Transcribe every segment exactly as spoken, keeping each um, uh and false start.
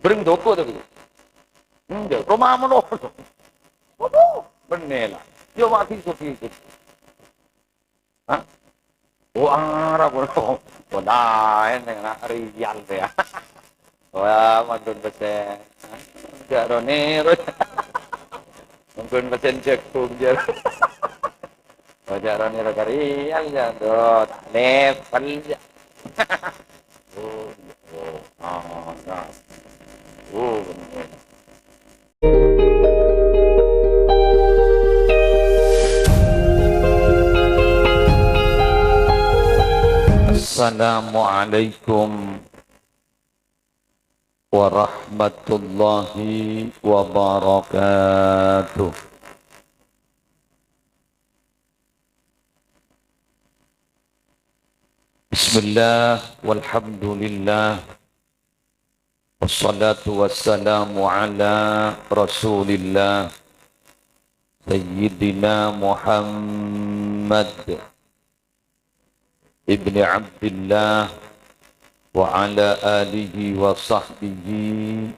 Bhâreng toko tapi. Enggak, roma mono. Waduh, benne la. Yo mati sogi. Hah? Oh, Arab. Oh, laèn neng na' Riyal ya. Wah, mangkon pesen. Jhâ' ronè, ro-, mangkon pesen jhâghung, jhâ'. Oh, jhâ' ronè, ro-, ka Riyal, jhâ'. Duh, ta' level, jhâ'. Oh, iya. Oh, ah, nah. Oh, bener. Assalamualaikum warahmatullahi wabarakatuh. Bismillah, walhamdulillah, wassalatu wassalamu ala Rasulillah, Sayyidina Muhammad ibni Abdillah, wa ala alihi wa sahbihi,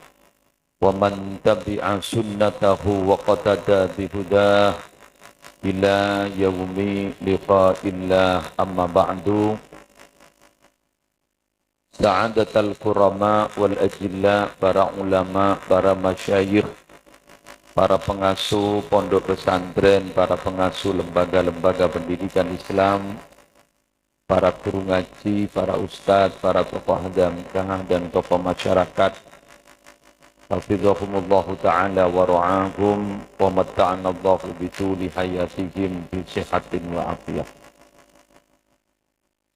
wa man tabi'a sunnatahu wa qatada bihudah ila yaumi liqa'illah, amma ba'du. Sa'adatal kurama wal ajilla, para ulama, para masyayikh, para pengasuh pondok pesantren, para pengasuh lembaga-lembaga pendidikan Islam, para guru ngaji, para ustadz, para tokoh agama dan tokoh masyarakat. Hafizahumullahu ta'ala wa ra'ahum wa matta'anallahu bituli hayatihim bi sihatin wa afiyah.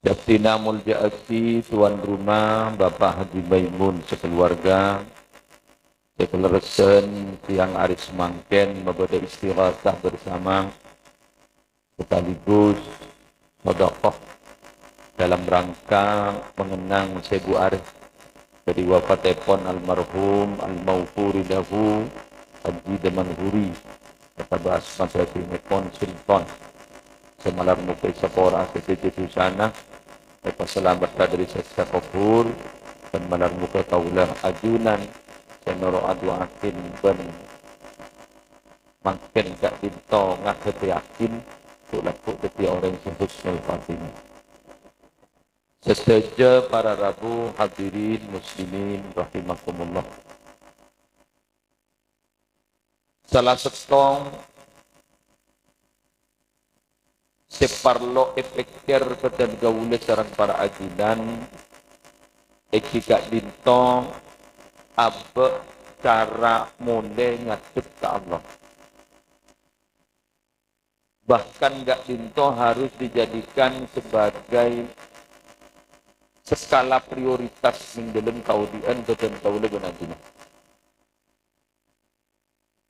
Sè abdhina molja'aghi tuan rumah, Bapak Haji Maimun sakeluarga, sè kalerressan siang arè samangkèn mabâdâ istighosah bersama sekaligus sedekah dalam rangka mengenang sèbu arè dâri wafatèpon almarhum Al-Maghfuri Lahu Haji Damanhuri, atabâs madhâddhiyèpon Sultan. Sè malar moghâ èsapora sadhâjâ dhusana, èpasalamettâ dâri sèksa kobhur, bân malar moghâ kaulâ ajunan sè noro' adu'aakin bân mangkèn ka'dinto ngaghâtèyaghin, tu' lagghu' dâddhi orèng sè husnul khatimah. Sadhâjâ para rabu hadirin muslimin rahimakumullah. Sala sèttong sè parlo èpèkkèr bâdân kaulâ sareng para ajunan, èngghi ka'dinto abâ' cara molè ngadhep ka Allah. Bahkan ka'dinto harus dijadikan sebagai skala prioritas neng dâlem kaodi'ân bâdân kaulâ bân ajunan.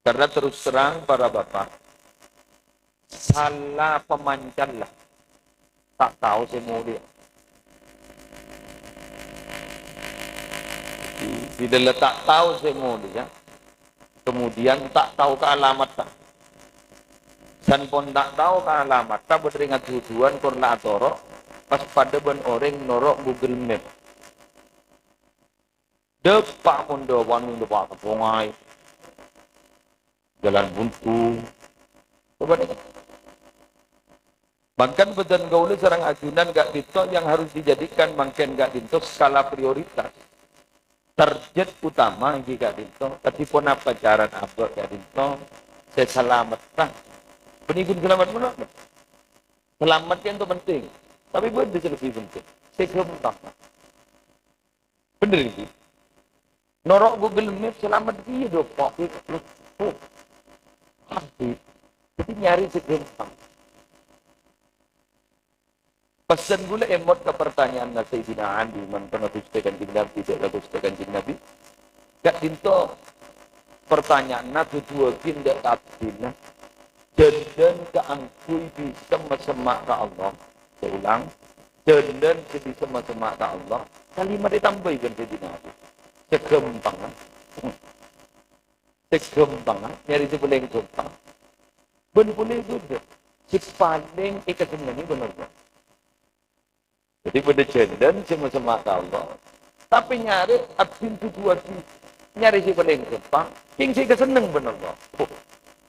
Karena terus terang, para bapak, sala pamancal la, ta' tao sè molè. Bilâ ta' tao sè molè, ya. Kemudian ta' tao ka alamatta. San pon ta' tao ka alamatta, bâdâ rèng aduduwân kor la atoro', pas padâ bân orèng noro' Google Map. Dâpa' mon dâ' wanu dâpa' ka pongay. Jalan buntu. Coba deh. Mangkèn bâdân kaulâ sareng ajunan ka'dinto yang harus dijadikan mangkèn ka'dinto skala prioritas. Target utama èngghi ka'dinto, kadhi ponapa carana abâ' ka'dinto sè salamet, ta? Bânnè ghun salamet mènapa? Salamet kan itu penting, tapi bâdâ sè lebbi penting, sè ghâmpang. Bhender, èngghi? Noro' Google Map salamet kèya, dâpa'. Oh. Ati. Dhâddhi nyarè sè ghâmpang. Pèssèn kaulâ èmot ka partanya'anna Sayyidina Ali, mangkana Ghustè Kanjeng Nabi, dâ' ka Ghustè Kanjeng Nabi. Ka'dinto partanya'anna duduwâghi dâ' ka abdhina. Jhâlân kaangghuy bisa ma-, semma' ka Allah. Saya ulang, jhâlân sè bisa ma-, semma' ka Allah, kalimat ètambâi bân Sayyidina Ali. Sè ghâmpang, ah. Sè ghâmpang, ah. Nyarè sè palèng ghâmpang. Bân polè bâdâ sè palèng èkasennengngè bân Allah. Dhâddhi bâdâ jhâlân sè ma-, semma' ka Allah. Tapè nyarè abdhina duduwâghi Nyarè sè palèng ghâmpang, kèng sè èkasenneng bân Allah. Huh,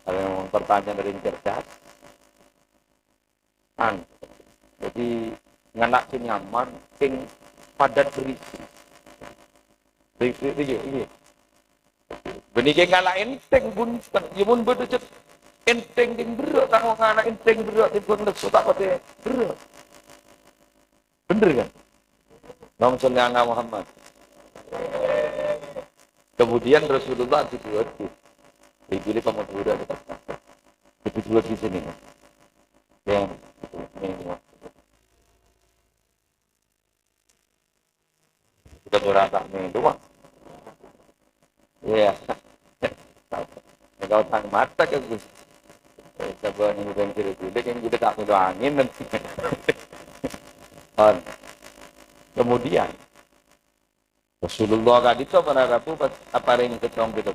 arèya mon partanyaan rèng cerdas. An. Dhâddhi, ngala' sè nyaman, kèng padat berisi. Berisi, iya, iya. Bânnè kèng ngala' ènthèng, bhunten. Yâ, mon bâdâ cè' ènthèng kèng berrâ', ta' ngala' ènthèng berrâ', kèng bhunten, ta' patè berrâ'. Bener kan? Allahumma sholli ala Muhammad. Kemudian Rasulullah dibuat di, dipilih pemuda di, dibuat di sini. Ya, ini. Kita berangkat nih, dua. Iya. Kalau tang mata kan, Gus. Coba nih, udah cilik-cilik, yang kita tak perlu angin nanti. Pon. Kemudian, Rasulullah ka'dinto para rabu pas aparèng sèttong pètto.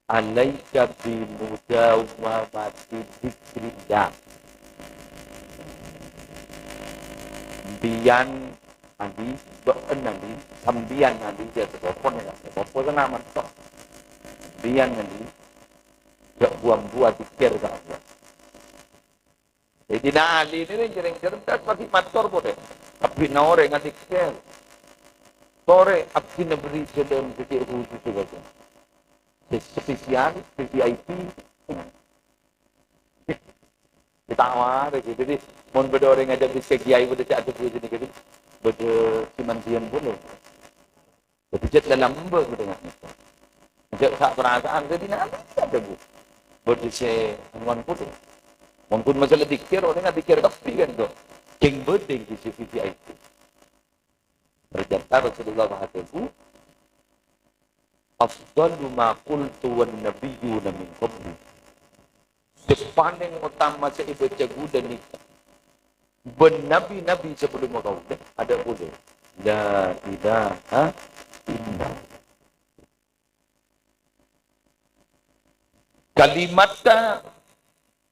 "Alaika bimudawamati dzikrillah." Sampèyan andi, bâ'en andi, sampèyan andi, ya, sepopo nèka, sepopo kèna manto. Sampèyan andi, jhâ' bu-ambu adzikkèr ka Allah. Sayyidina Ali nèka rèng-rèng cerdas, paghi' mator polè. Abdhina orèng adzikkèr. Torè abdhina berri' jhâlân sè cè' khusus bhâjâng. Sè spesial, V V I P. Kita awal, gitu. Jadi, mon bâdâ orèng ajâk bisa kiai, bâdâ cè' adhu sini, gitu. Bâdâ sè mandiyan polè. Jadi, jhât lalamba' gitu, nggak? Jhât sa' perasaan, jadi nanti ada, Bu. Bâdâ sè ngèn polè. Mon pun masalah dzikir, orèng dzikir kabbhi kan, tuh. Kèng bâdâ sè V V I P. Ternyata Rasulullah mengatakan, "Afdalu ma qultu wan nabiyyuna min qabli." Sè palèng otama sè èbâca ghulâ nèka. Bân nabi-nabi sabellunna kaulâ, adâ' polè. La ilaha illallah. Kalimatta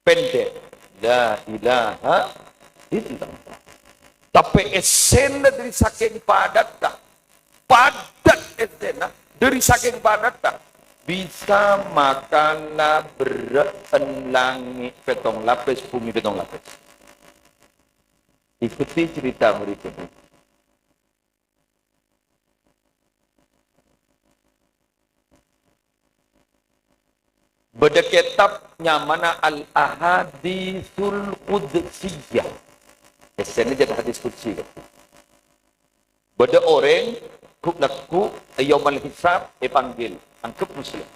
pendek. La ilaha illallah. Tapè èssèna dâri sakèng padatta. Padat èssèna dâri sakèng padatta. Bisa makana berrâ'ân langngè' pèttong lapès, bhumè pèttong lapès. Ikuti cerita berikut ini. Bâdâ kètab nyamana Al-Ahaditsul Qudsiyah. Èssèna jhât hadis qudsi, kan? Bâdâ orèng, ghu'-lagghu', è Yaumal Hisab, èpanggil, angghep Muslim.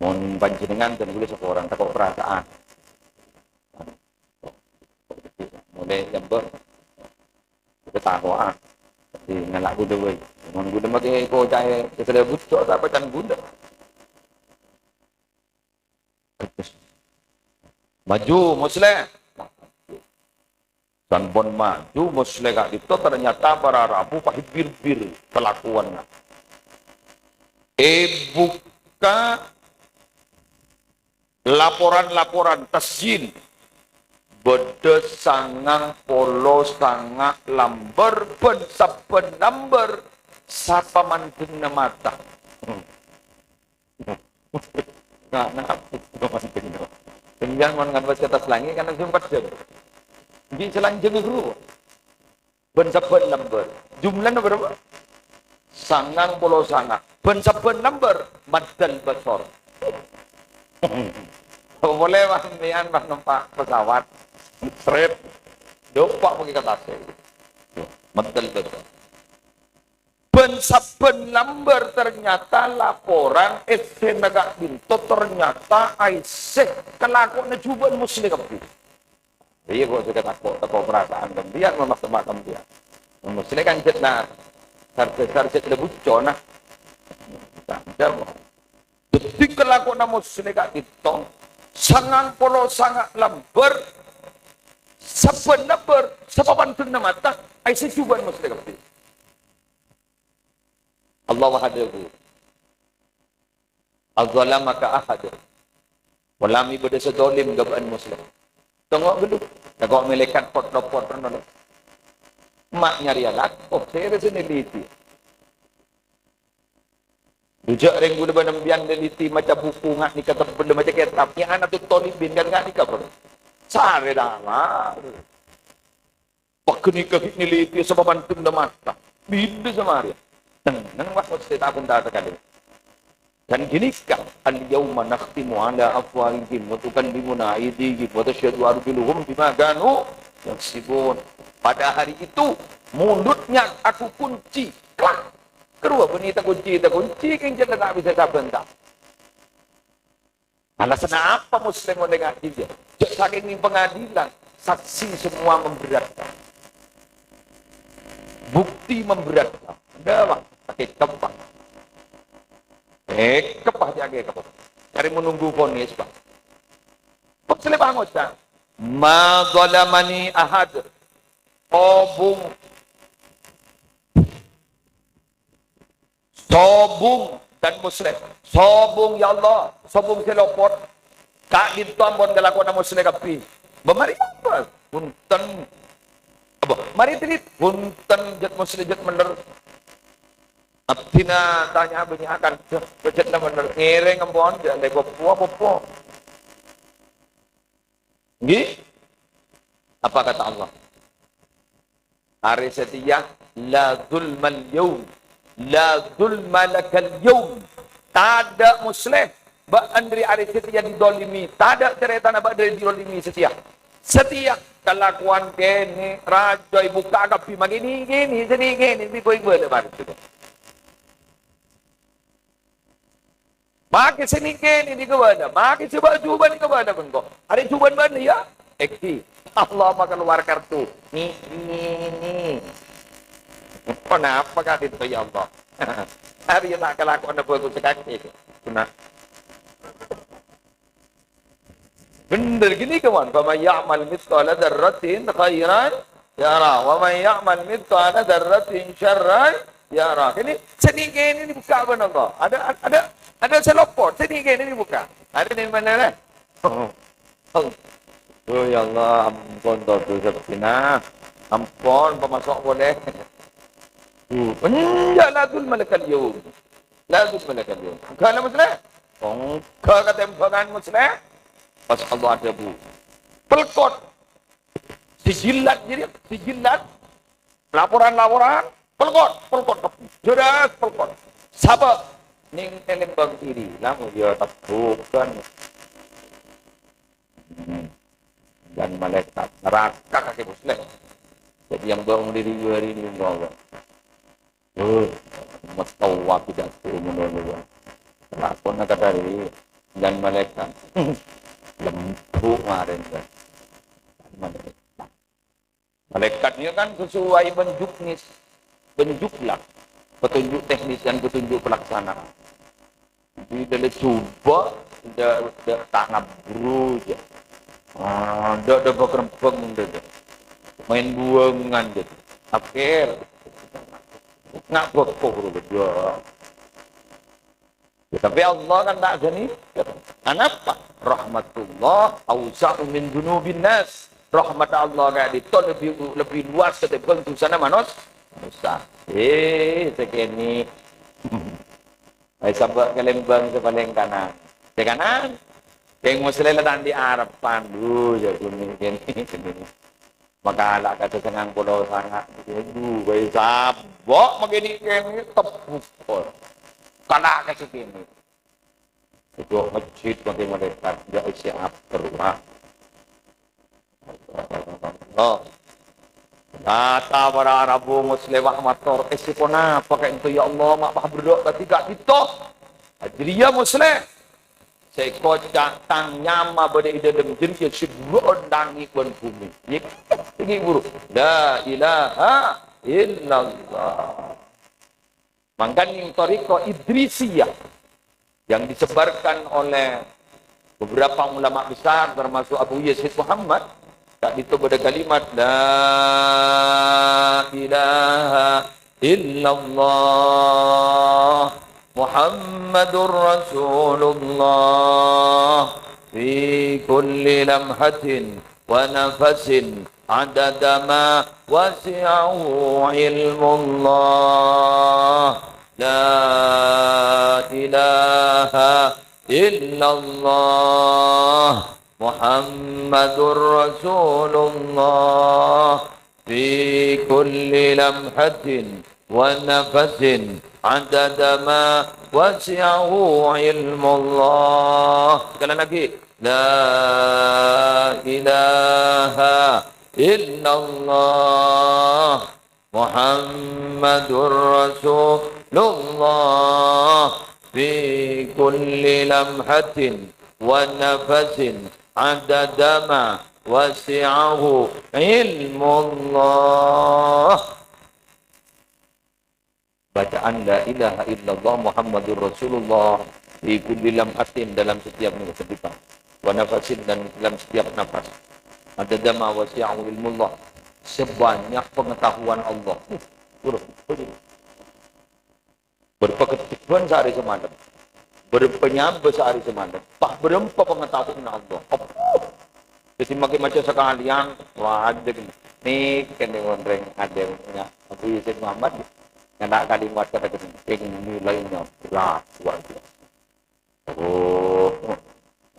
Mon panjhennengngan dân ghulâ saporana tako' parasaan. Molaè nyambhâ. Ketako'an. Jadi, ngala' ghulâ, woi. Mon ghulâ makè koca'è, kèsellè bucco', ta' pacan ghulâ. Maju, Musleh. Sampon maju, Musleh ka'dinto, ternyata para rabu pahibir-bir kelakuanna. Èbukka' laporan-laporan tasjil. Bâdâ sangang polo sanga' lambâr, bân sabbhân lambâr sapamandhengnga mata. Nah, nah, sapamandhengnga. Sampèyan mon ngantos ka attas langngè' kan langsung peddhâng. Di' salanjhângnga ghuru. Bân sabbhân lambâr. Jumlana bârâmpa? Sangang polo sanga'. Bân sabbhân lambâr, maddal basar. Polè, wah, sampèyan pas nompa' pesawat. Sret. Dâpa' makè ka attasè. Maddal basar. Bân sabbhân lambâr ternyata laporan èssèna ka'dinto ternyata aèssè kalakowanna jhubâ'ân Musleh kabbhi. Iyâ, kok sè tako', tako' parasaan sampèyan, mon mas-, mas sampèyan. Musleh kan jhât, nah, sar-, sar-, jhât la bucco', nah. Dhâddhi kalakowanna Musleh ka'dinto, sangang polo sanga' lambâr, sabbhân lambâr, sapamandhengnga mata, aèssè jhubâ'ân Musleh kabbhi. Allah wahdahu. Adzalamaka ahad. Polana bâdâ sè dzalim ka bâ'ân Musleh. Tongo' ghâllu. Tako' malaèkat pot-lopot rono lè. Ma' nyarèya lako, sèrè sè neliti. Jhâ' rèng ghulâ bân sampèyan neliti maca buku nga' nèka tebbel, maca kètab, ya ana' tu tolibin kan nga' nèka, Bro. Sarè dâlâ. Pas ghânèka ghi' neliti sabâ' manten mata. Bidda samarè. Neng-neng, wah, mesti ta' bhunta sakalè. Dan ghânèka, "Al-yauma nakhtimu ala afwahihim wa tukallimuna aidihim wa tasyhadu arjuluhum bima kanu yaksibun." Pada hari itu, mulutnya aku kunci. Klak! Karowa bânnè takunci, takunci, kèng jhâ' ta' bisa sabhânta. Alasanna apa Muslim ollè ngajhi, ya? Jhâ' sakèng pengadilan, saksi semua memberatkan. Bukti memberatkan. Enggak, Pak. Pakai kepah. Eh, kepah dia pakai kepah. Cari menunggu vonis, Pak. Muslim ngoca', "Ma zalamani ahad." Obung. Sobung dan Muslim. Sobung, ya Allah, sobung sè lopot. Ka'dinto ampon kalakowanna Muslim kabbhi. Bâ marè apa? Bhunten. Apa? Marè telit. Bhunten, jhât Muslim, jhât mendher. Abdhina tanya bânnya'akan. Jhât mendher. Ngèrèng ampon, jhâ' lè popo-popo. Ngghi? Apa kata Allah? Arè satèya, "La zulmal yaum, la zulma lakal yaum." Tadâ' Muslim, bâ'na rè arè satèya didolimi. Tadâ' carètana bâ'na rè didolimi satèya. Satèya kalakowan kènè', rajâ èbukka' kabbhi, makè nè-, kènè', sè nè-, kènè', bi' koi bâlâ marè. Makè sè nè-, kènè' nèka bâdâ, makè sè bâ-, jhubân nèka bâdâ bengko. Arè jhubân bâdâ, ya? Èngghi. Allah ma' kalowar kartu. Nè-, nè-, nè-. Ponapa ka'dinto, ya Allah? Arè ya ta' kalakowanna bhâghus sakakè. Nah. Bhender ghânèka, mon. "Faman ya'mal mitsqala dzarratin khairan yarah, wa man ya'mal mitsqala dzarratin syarran yarah." Kènè', sè nè-, kènè' dibukka' bân Allah. Adâ, adâ, adâ sè lopot, sè nè-, kènè' dibukka'. Adâ nè-, mana, nè? Oh, ya Allah, ampon, to, dhusâ pèna. Ampon, pamaso' polè. Uh, enjâ', la zulma lakal yaum. La zulma lakal yaum. Enggak, la, Muslim. Enggak, katembhângan, Muslim. Pas Allah adhâbu, "Pelkot." Sijillat, jadi sijillat. Laporan-laporan, pelkot, pelkot. Jelas pelkot. Sapa? Nèng è lembang kiri. Lamun ya tebbhukan. Hmm. Dan malaikat neraka kakè, Muslim. Jadi yang bangun diri hari ini, Allah. Eh, mestowat tidak turun dulu. Lakona kadari dan malaikat. Lembut kemarin kan. Malaikat. Malaikat ini kan sesuai benjuknis, benjuklah petunjuk teknis dan petunjuk pelaksanaan. Di dalam coba, ndak, ndak tangan bro aja. Ah, ndak ada bakrempeng, ndak ada. Main buangan gitu. Akhir. Nak bokoh, bro, berdua. Ya, tapi Allah kan tak gani. Kenapa? Rahmatullah awsa'u min dzunubin nas. Rahmat Allah ka'dinto lebih, lebih luas ketimbang dosana manos-, manusia. Eh, sè kènè'. Ayo, sambâ' ka lembang sè palèng kanan. Sè kanan. Kèng Muslim la ta' andi' arebbhân. Duh, ya, ghun kènè'. Makala' ka sè sangang polo sanga'. Duh, bhâi sambâ' makè nè' kènè' tebbhuk. Kala' ka sè kènè'. Sèdhâ masjid makè malaikat. Ya, isi aper, Pak. Oh. Kata para rabu Muslim mator, "Eh, sè ponapa ka'dinto, ya Allah, ma' pas berrâ' kadi ka'dinto?" Jârèya Muslim. Sè koca' tang nyama bâdâ è dâlem jârèya sè buru'ân langngè' bân bhumè. Yè, ghi' buru. La ilaha illallah. Mangkana thariqah Idrisiyah yang disebarkan oleh beberapa ulama besar, termasuk Abu Yazid Muhammad, ka'dinto bâdâ kalimat, "La ilaha illallah Muhammadur Rasulullah fi kulli lamhatin wa nafasin adada ma wasi'ahu ilmullah." لا إله إلا الله محمد رسول الله في كل لمحة ونفس عدد ما وسعه علم الله. Sekali lagi. لا إله إلا الله محمد رسول الله في كل لمحة ونفس عدد ما وسعه علم الله. Bacaan la ilaha illallah Muhammadur Rasulullah fi kulli lamhatin, dalam setiap kedipan, wa nafasin, dan dalam setiap nafas. Adada ma wasi'ahu ilmullah, sebanyak pengetahuan Allah. Uh, Bârâmpa kedipan saarè samalem. Bârâmpa nyabâ saarè samalem. Pas bârâmpa pangataowanna Allah. Abbhu. Dhâddhi makkè maca sakalèyan, wajib. Nèka kènè orèng adâ' nya Abu Yazid Muhammad. Ngena' kalimat kata-kata yang nilainya berat, luar biasa. Oh,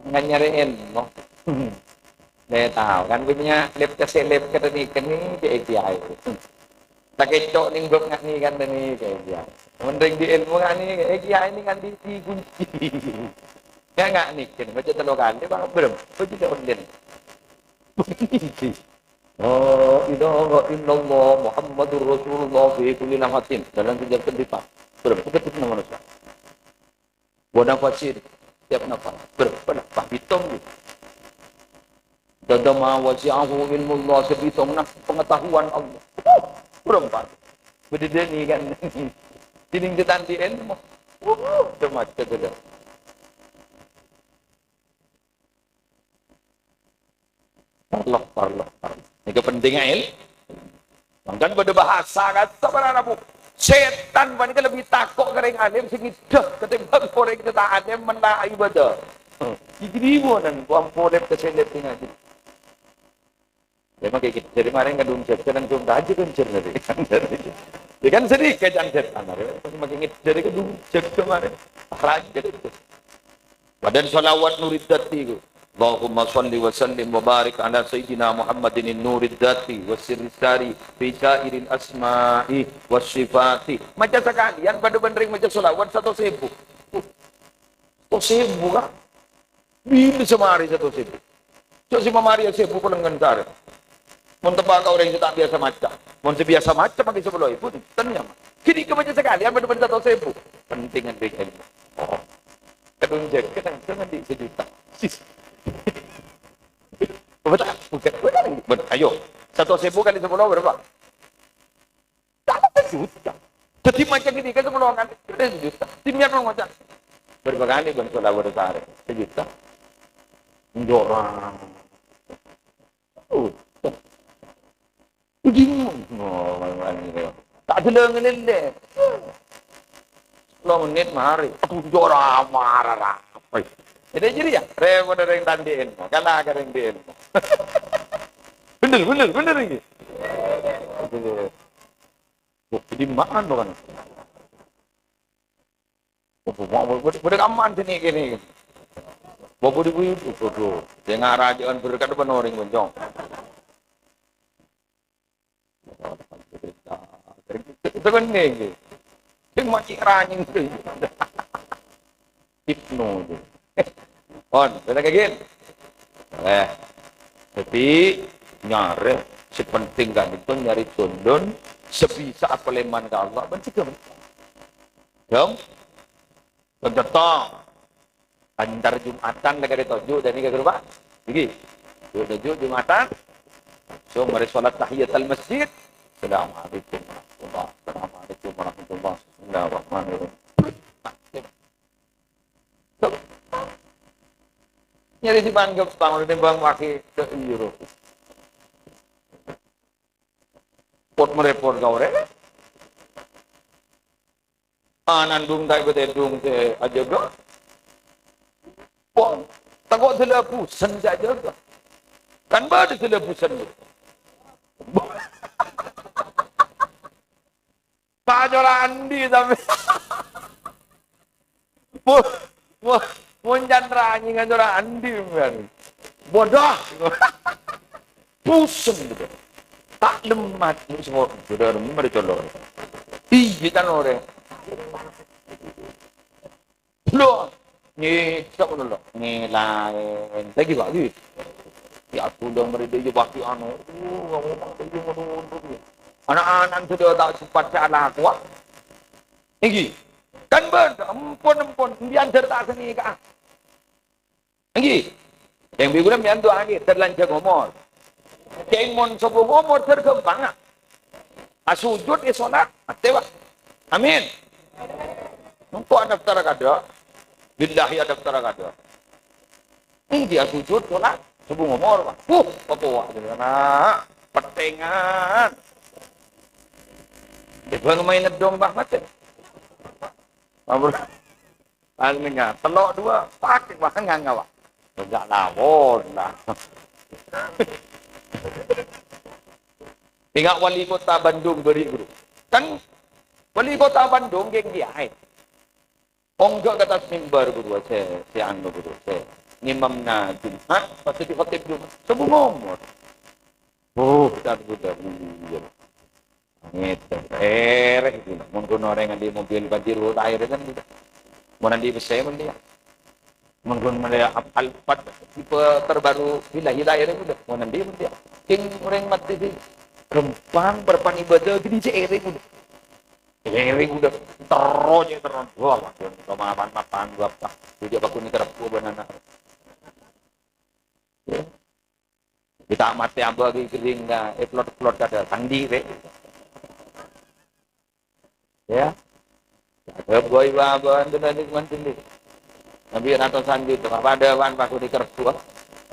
ngan nyarè èlmo. Lè tao kan bânnya' lèp ka sè lèp ka dhâni kènè cè' kiyaè. Ta' kèco' nèng bab nga'ni kan dhâni cè' kiyaè. Mon rèng dhi' èlmo nga'ni, eh, kiyaè nèng andi' dikunci. Ya nga'ni kènè, maca tello kalè, bârâmpa jâ' ta' ollèna. La ilaha illallah Muhammadur Rasulullah fi kulli lamhatin. Dalam setiap kedipan. Bârâmpa kedipan manossa. Wa nafasin, tiap nafas. Bârâmpa nafas, bhitong. Adada ma wasi'ahu ilmullah, sabhitong nafas pengetahuan Allah. Bârâmpa. Bâdâ dhâni kan. Dhinèng dhâddhi èlmo. Wuh, dhâmmat ka dhâlem. Parlo, parlo, parlo. Nèka pentingnga, èl. Mangkana bâdâ bhâsa ka'dinto para rabu. Sètan panèka lebbi tako' ka rèng alim sè ngèdhâ katèmbhâng orèng sè ta' alim mènta ibâdâ. Ghi' kèdimmanan, ko' ampo lèp ka sè lèp ngaji. Ya, makkè ngèdhâ marèng kadhung jâgâ langsung tajâ kan jâr nèka. Ya kan sèdhika can sètan. Makkè ngèdhâ kadhung jâgâ marèng. Rajâ kan. Padahal shalawat nurid dzati iku. Allahumma shalli wa sallim wa barik ala sayyidina Muhammadin nurid dzati wa sirri sari fi sairil asma'i was sifati. Maca sakalèyan padâ bân rèng maca shalawat satos èbu. Satos èbu, Ka'. Bilâ samarè satos èbu. Jhâ' sè mamarèya sèbu palengngen sarè. Mon teppa' ka orèng sè ta' biyasa maca. Mon sè biyasa maca makkè sapolo èbu, ten nyama. Ghânèka maca sakalèyan padâ bân satos èbu. Penting andi' èlmo. Oh. Kadhung jâgâ nang andi' sajuta. Sis. Apa ta'? Bukan. Bukan. Ayo. Satos èbu kali sapolo bârâmpa? Sajuta. Dhâddhi maca ghânèka sapolo kali, sajuta. Dhimèn ngoca'. Bârâmpa kalè bân shalawat sarè? Sajuta. Enjâ' ra. Oh. Bingung. Oh, ta' dâlângè lè. Sapolo mennit marè. Aduh, enjâ' ra mara ra. Oi. Jadi, jadi ya, rèpot orèng ta' andi' èlmo. Kala ka rèng andi' èlmo. Bener, bener, bener ini. Bener. Oh, jadi maan to kan. Oh, bâdâ, bâdâ, bâdâ kaman sini kene. Bâdâ, bâdâ, bâdâ, bâdâ. Sè ngarajâ'ân berkat apa noring, Boncong? Itu kan nih, gitu. Sing maci ranying tuh. Ibnu itu. Pon, bâdâ kagin? Eh, jadi nyarè sè penting kan itu nyarè condon sebisa apa leman ka Allah, ben sè gampang. Dong? Contoh, antar Jumatan lagi ada toju' dan ini ke rumah. Iki. Toju' Jumatan. So, mari sholat tahiyatul masjid. Assalamualaikum warahmatullah. Assalamualaikum warahmatullah. Bismillahirrahmanirrahim. Nyarè sè bân gampang, udah tembang wakil ke Euro. Pot merepot kau, rè. Anandung ta' èpatèdung sè ajâgâ. Wah, tako' sè labusen sè ajâgâ. Kan bâdâ sè labusen. Pajora andi' sampe. Mo-, mo-, mon can ranyèngan cora andi' sampèyan. Bodoh. Pusing gitu. Ta' lemmat, sudah mari colok. Iyâ, can orèng. Lho, ngèdhâ' ngono lho. Ngèlaèn. Lagi, Pak, ghi. Ya, aku udah mari dia pakai anu. Uh, kamu pakai dia ngono, ngono, ya. Anak-anak sudah tak sempat saya laku, ah. Ènggi. Kan bân, empon, empon. Mbiyan dâr ta' sengèka'a. Ènggi. Yang bi' ghulâ mbiyan du'aaghi, terlanjang omor. Kèng mon sobung omor, tergampang, ah. Asujud è solat, matè, Pak. Amin. Engko' adaftar kadâ'. Billahi adaftar kadâ'. Ènggi asujud, solat, sobung omor, Pak. Huh, apa, Pak? Ana, pettengan. Dibâng maèn domba matè. Ampon. Paling tello' dua, pakai bahan nganga, Pak. Enggak nawon lah. Ingat wali kota Bandung beri guru. Kan wali kota Bandung geng kiai. Ongga ke atas mimbar guru saya, si anu guru saya. Ngimamna Jumat, pas di khotib Jumat. Sebelum ngomong. Oh, kita udah. Ngèdhâ', èrè, mon ghun orèng andi' mobil Pajero, ta' èrè kan, mon andi' pèssè, mon dia. Mon ghun mèlè Ap-, Alphard tipe terbaru, hila-hila, èrè, mon andi', mon dia. Kèng orèng matè sè ghâmpang, bârâmpan ibadah, ghi' sè èrè, mon. Èrè, mon. Terro, cè', terro. Wah, waduh, kemauan mapan, gua apa? Tidak bakuni terpuk, banana. Ya. Kita mati abah ghi kering ka, eh, plot-plot kada, sandi, rè. Ya. Ada boy baban tu nanti kuman sandi. Nabi ratusan juta, apa ada wan pas di kerbu, ah.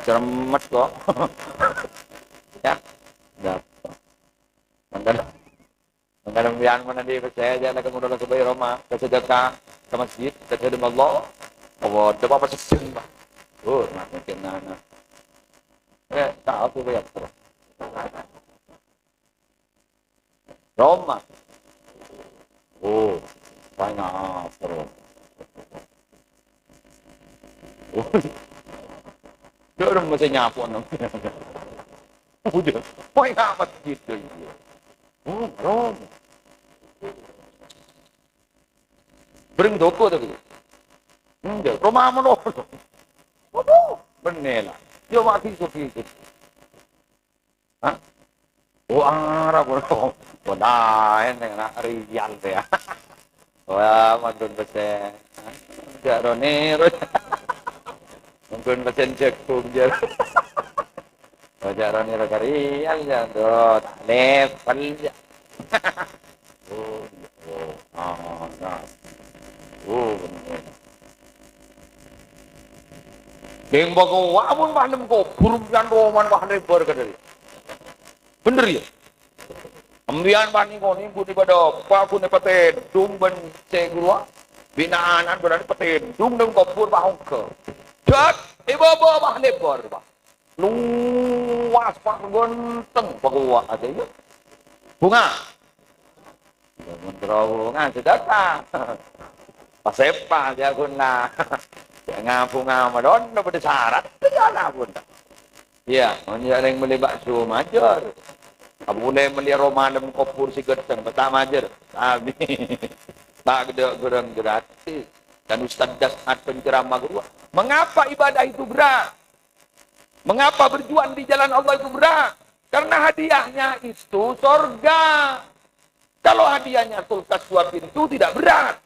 Ceremet kok. Ya. Dapat. Mangkana Mangkana sampèyan mon andi' pèssè, jhâ' la kamono la sobbhâi roma, ka sedekah, ka masjid, ka dâlem Allah. Apa, dâpa' apa sedheng, Pak? Oh, nah, mungkin nana. Eh, ta' apa ya, Bro? Roma. Oh, banyak, Bro. Oh. Dâ' rèng mèsè nyapo, no. Udah, poy amat gitu, iya. Oh, belum. Bring toko tadi. Enggak, rumah mana? Waduh, bener lah. Yo, mati, suki, suki. Hah? Oh, arah, waduh. Wadah, ini nak rial, ya. Wah, mangkon pesen. Cak Roni, Ron. Mangkon pesen jagung, jar. Oh, Cak Roni, Ron, karian, ya. Tuh, tak level, ya. Oh, oh, oh, nah. Oh, bener. Deng bago, wah, mun wah nem kobur, pian roman, wah, lebar, kadari. Bener, ya? Embiyan panèko nèko ghun padâ apa, ghun patèdung bân sè ghuru, ah. Bina'an berarti patèdung neng kobhur, Pak, ongghâ. Jhât, è bâbâ, Pak, lebbhâr, Pak. Luwas, Pak, ghânteng, Pak, kowa' aja, ya. Bhunga. Ya, mon terro bhunga, sudah, Pak. Pas èpa, ya, ghun, lah. Ya, ngabhunga, malon, padâ sarat, ya, lah, pon. Iyâ, mon jhâ' rèng mellè bakso majâr. Apolè mellè roma lem kobhur sè ghetteng, peta majâr. Amin. Ta' ghâdâ' ghurâng gratis. Dan Ustaz Das'ad penceramah kedua. Mengapa ibadah itu berat? Mengapa berjuang di jalan Allah itu berat? Karena hadiahnya itu sorga. Kalau hadiahnya kulkas dua pintu, tidak berat.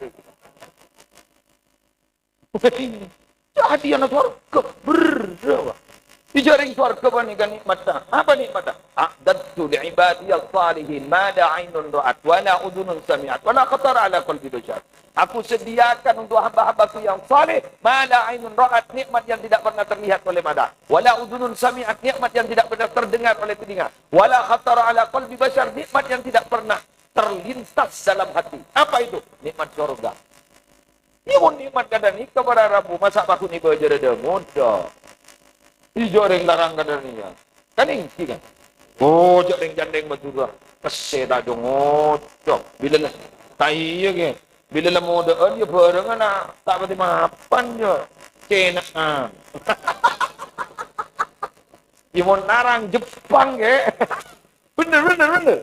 Jadi ana' sowarghâ, berrâ, Pak. Èjhâ' rèng sowarghâ panèka nè'matta. Apa nè'matta? "A'dadtu li ibadiyas shalihin ma la ainun ra'at, wa la udhunun sami'at, wa la khatara ala qalbi bashar." Aku sediakan untuk hamba-hambaku yang saleh, ma la ainun ra'at, nikmat yang tidak pernah terlihat oleh mata, wa la udhunun sami'at, nikmat yang tidak pernah terdengar oleh telinga, wa la khatara ala qalbi bashar, nikmat yang tidak pernah terlintas dalam hati. Apa itu? Nikmat surga. Iyâ, mon nè'mat kadhâ' nèka para rabu, masa' paghun èbâjârâ dâ' modâ. Èjhâ' rèng larang kadhâ' nèka. Kan ènggi, kan? Oh, jhâ' rèng jhândheng Madhurâ. Pèssè ta' jhâ' ngoco. Bilâ la-, Ta' iyâ, Kè. Bilâ la modâ'ân, yâ bhârângan, a, ta' patè mapan, yâ. Cèna'an. Yâ, mon narang Jepang, Kè. Bhender, bhender, bhender.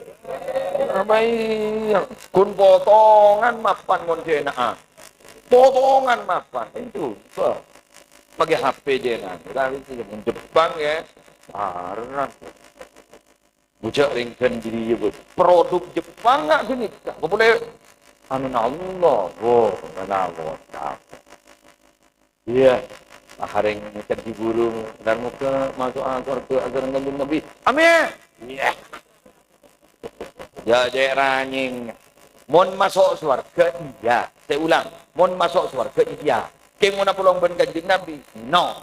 Apa iyâ? Ghun potongan mapan mon cèna'an. Potongan mapan. Itu, bâh. Pakai H P cèna'an. Tapi sè mon Jepang, Kè. Larang. Mojâ' rèng ghân jârèya, Bu. Produk Jepang nga' ghânèka. Apa polè anona Allah. Wo, anona Allah. Iyâ. Arèng candi buru, dan moghâ maso'a sowarghâ asareng Kanjeng Nabi. Amin. Iyâ. Jâ' cè' ranyèng. Mon maso' sowarghâ, iyâ. Saya ulang. Mon maso' sowarghâ, iyâ. Kèng mon apolong bân Kanjeng Nabi, no.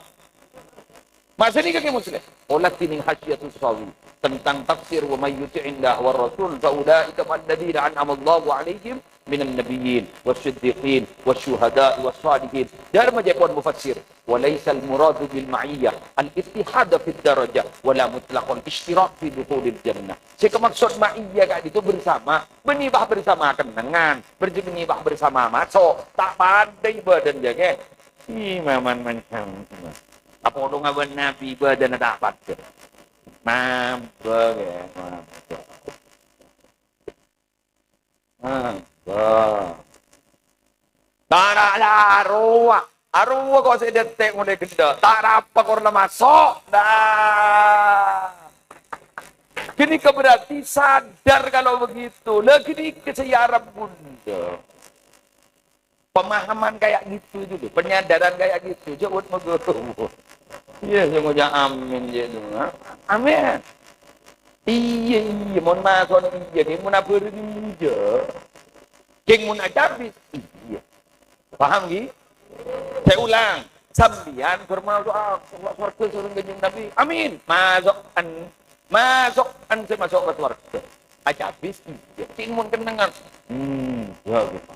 Maksudnya kaki Muslim. Olah dinding Hasyiatus Sawi tentang tafsir, "Wa may yuti'illah wa rasul fa ulaika ma'alladzina an'amallahu 'alaihim minan nabiyyin was siddiqin was syuhada'i was salihin." Dâ' remma jâ' pon mufassir, "Wa laisal muradu bil ma'iyyah al-ittihada fid darajah wa la mutlaqal ishtirak fi dukhulil jannah." Sè kamaksod ma'iyyah ka'dinto bersama, bânnè bâ' bersama kennengngan, bânnè bâ' bersama maso', ta' padâ ibâdâna jâ' kè. Imaman macam. Apa orèng bân Nabi ibâdâna ta' padâ? Mabâ, ya, mabâ. Mabâ. Tara la arowa. Arowa kok sè dântè' molaè ghellâ'. Ta' rapa kor la maso'. Dah. Ghânèka berarti sadar kalau begitu. Lah ghânèka sè èarep bhunten. Pemahaman kayak gitu itu loh, penyadaran kayak gitu, jawab moga. Iya, saya mau amin, ya, itu, ha? Amin. Iya, iya, mohon maaf, mohon iya, ini mau nabur ini, iya. Keng mau nak cabis, iya. Paham, Gi? Saya ulang, sampeyan bermaksud, ah, swarga sareng Kanjeng Nabi, amin. Masuk, an, masuk, an, saya masuk ke swarga. Aja habis, iya. Cing mun kennengngan. Hmm, ya, gitu.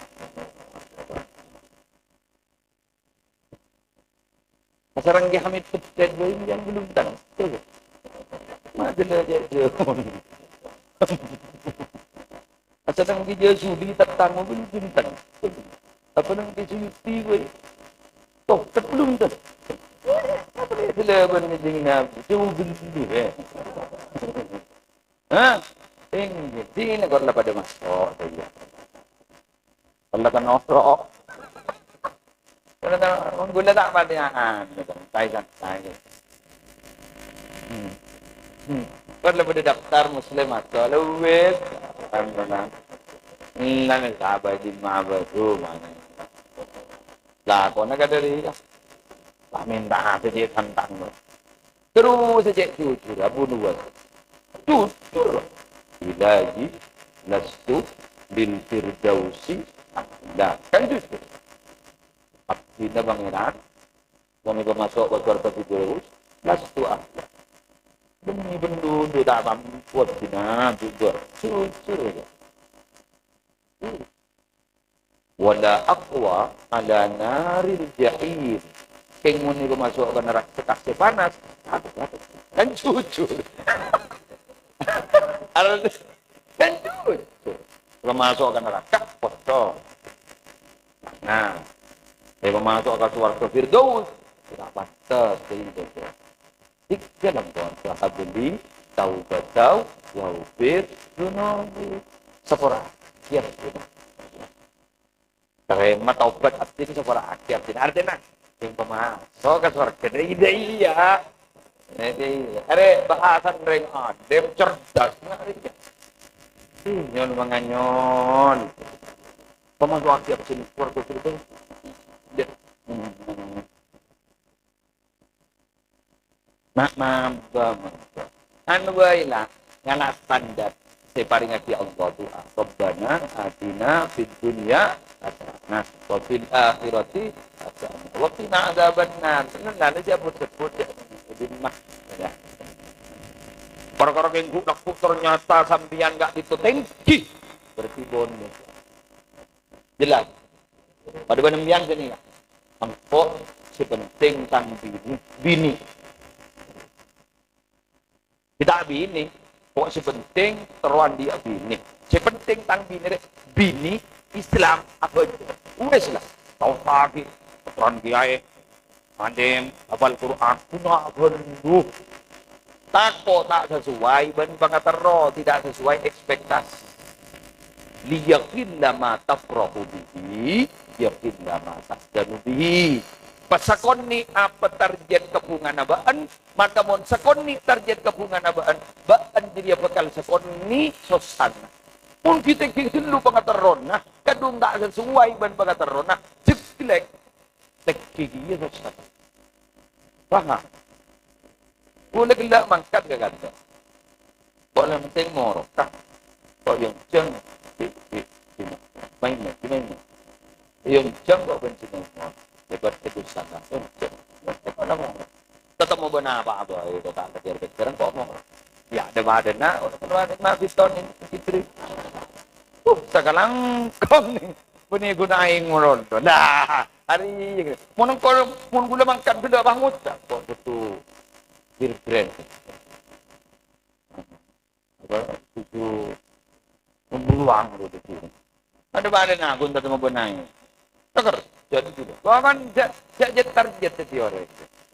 Asareng Ki Hamid Pedet, boy, yang belum tahu. Tuh. Mati lah, dia, dia. Asareng Ki Jasudi, tetangga, belum tahu. Apa nang Ki Suyuti, boy? Toh, belum tahu. Apa dia, dia, apa dia, dia, dia, dia, dia, dia, dia, Hah? Sing, sing, kor la padâ maso', iyâ. Kor la kan oro'. Kor la kan, ghulâ ta' patè, ah, santai, santai. Hmm. Hmm. Kor la padâ daftar muslim atau lewat. Kan, kan. Lah, sahabat di mabadu, mana? Lakona ka dâri, ya. Lah, minta apa dia tantang, lo? Terus saja jujur, Abu Nuwas. Jujur. Ilahi lastu bil firdausi ahla. Kan jujur. Abdhina Pangeran, wong iku masuk ke swarga Firdaus, lastu ahla. Demi penduduk tak mampu abdhina juga. Jujur ya. Wala aqwa ala naril jahim. Keng mun niku masuk ke neraka sekasih panas. Kan jujur. Kan jujur. Kalau masuk ke neraka, kotor. Nah, kalau masuk ke swarga Firdaus, tidak pantas, tidak. Tiga lempon, "Fahabli taubatan wa ghfir dzunubi." Sapora. Iya. Terima taubat abdhina, sapora abdhina. Artinya, yang pemaso ke surga, ida iya. Jadi, are bahasan reng adem cerdas. Nah, iya. Nyon manganyon. Pemaso abdhina, surga, surga. Iya. Ma-, mamba, mamba. Anu wae lah, ngala' standar sè parèngaghi Allah du'a. "Rabbana atina fid dunya hasanah, wa fil akhirati hasanah, wa qina adzabannar." Nah, nah, ini sebut-sebut ya. Jadi, mah, ya. Perkara kengku laku ternyata sampeyan nggak ditutenggi. Berarti bonus. Jelas. Padâ bân sampèyan sini, ya. Engko' sè penting tang binè, binè. Kita binè, kok sè penting terro andi'â binè. Sè penting tang binè, rè, binè, Islam abhâjâ. Wis lah, tao sakè', atoran kiyaè, ngalim, hafal Qur'an, ghuna abhândhu. Tako' ta' sesuai bân pangaterro, tidak sesuai ekspektasi. Liyaqilla ma tafrahu bihi, yaqilla ma tahzanu bihi. Pas sakonè' apa target kabhungana bâ'ân, maka mon sakonè' target kabhungana bâ'ân, bâ'ân jârèya bhâkal sakonè' sossana. Mon ghi' tèngghi ghâllu pangaterrona, kadhung ta' sesuai bân pangaterrona, jeglek. Tèngghi kèya sossana. Paham? Kaulâ ghellâ' mangkat ka kantor. Kok la penting moro, Kak? Kok yang jang? Di, di, di, main, di main. Yang jang kok bensin moro? Hebat itu sana. Yang jang. Mana moro? Ketemu bân apa, Boy? Itu tak kejar-kejaran kok moro? Ya, ada-ada nak, ada-ada nak, Piston ini, Fitri. Uh, sakalangkong nih. Bânnè ghuna aèng ngoron. Nah, arèya. Mon engko', mon kaulâ mangkat ghellâ' pas ngoca', kok bhudhu bir brand. Apa, bhudhu pembuluang gitu. Ada pada nagun tadi mau benahi. Teker, jadi gitu. Bahkan ja-, ja-, ja-, target jadi orang.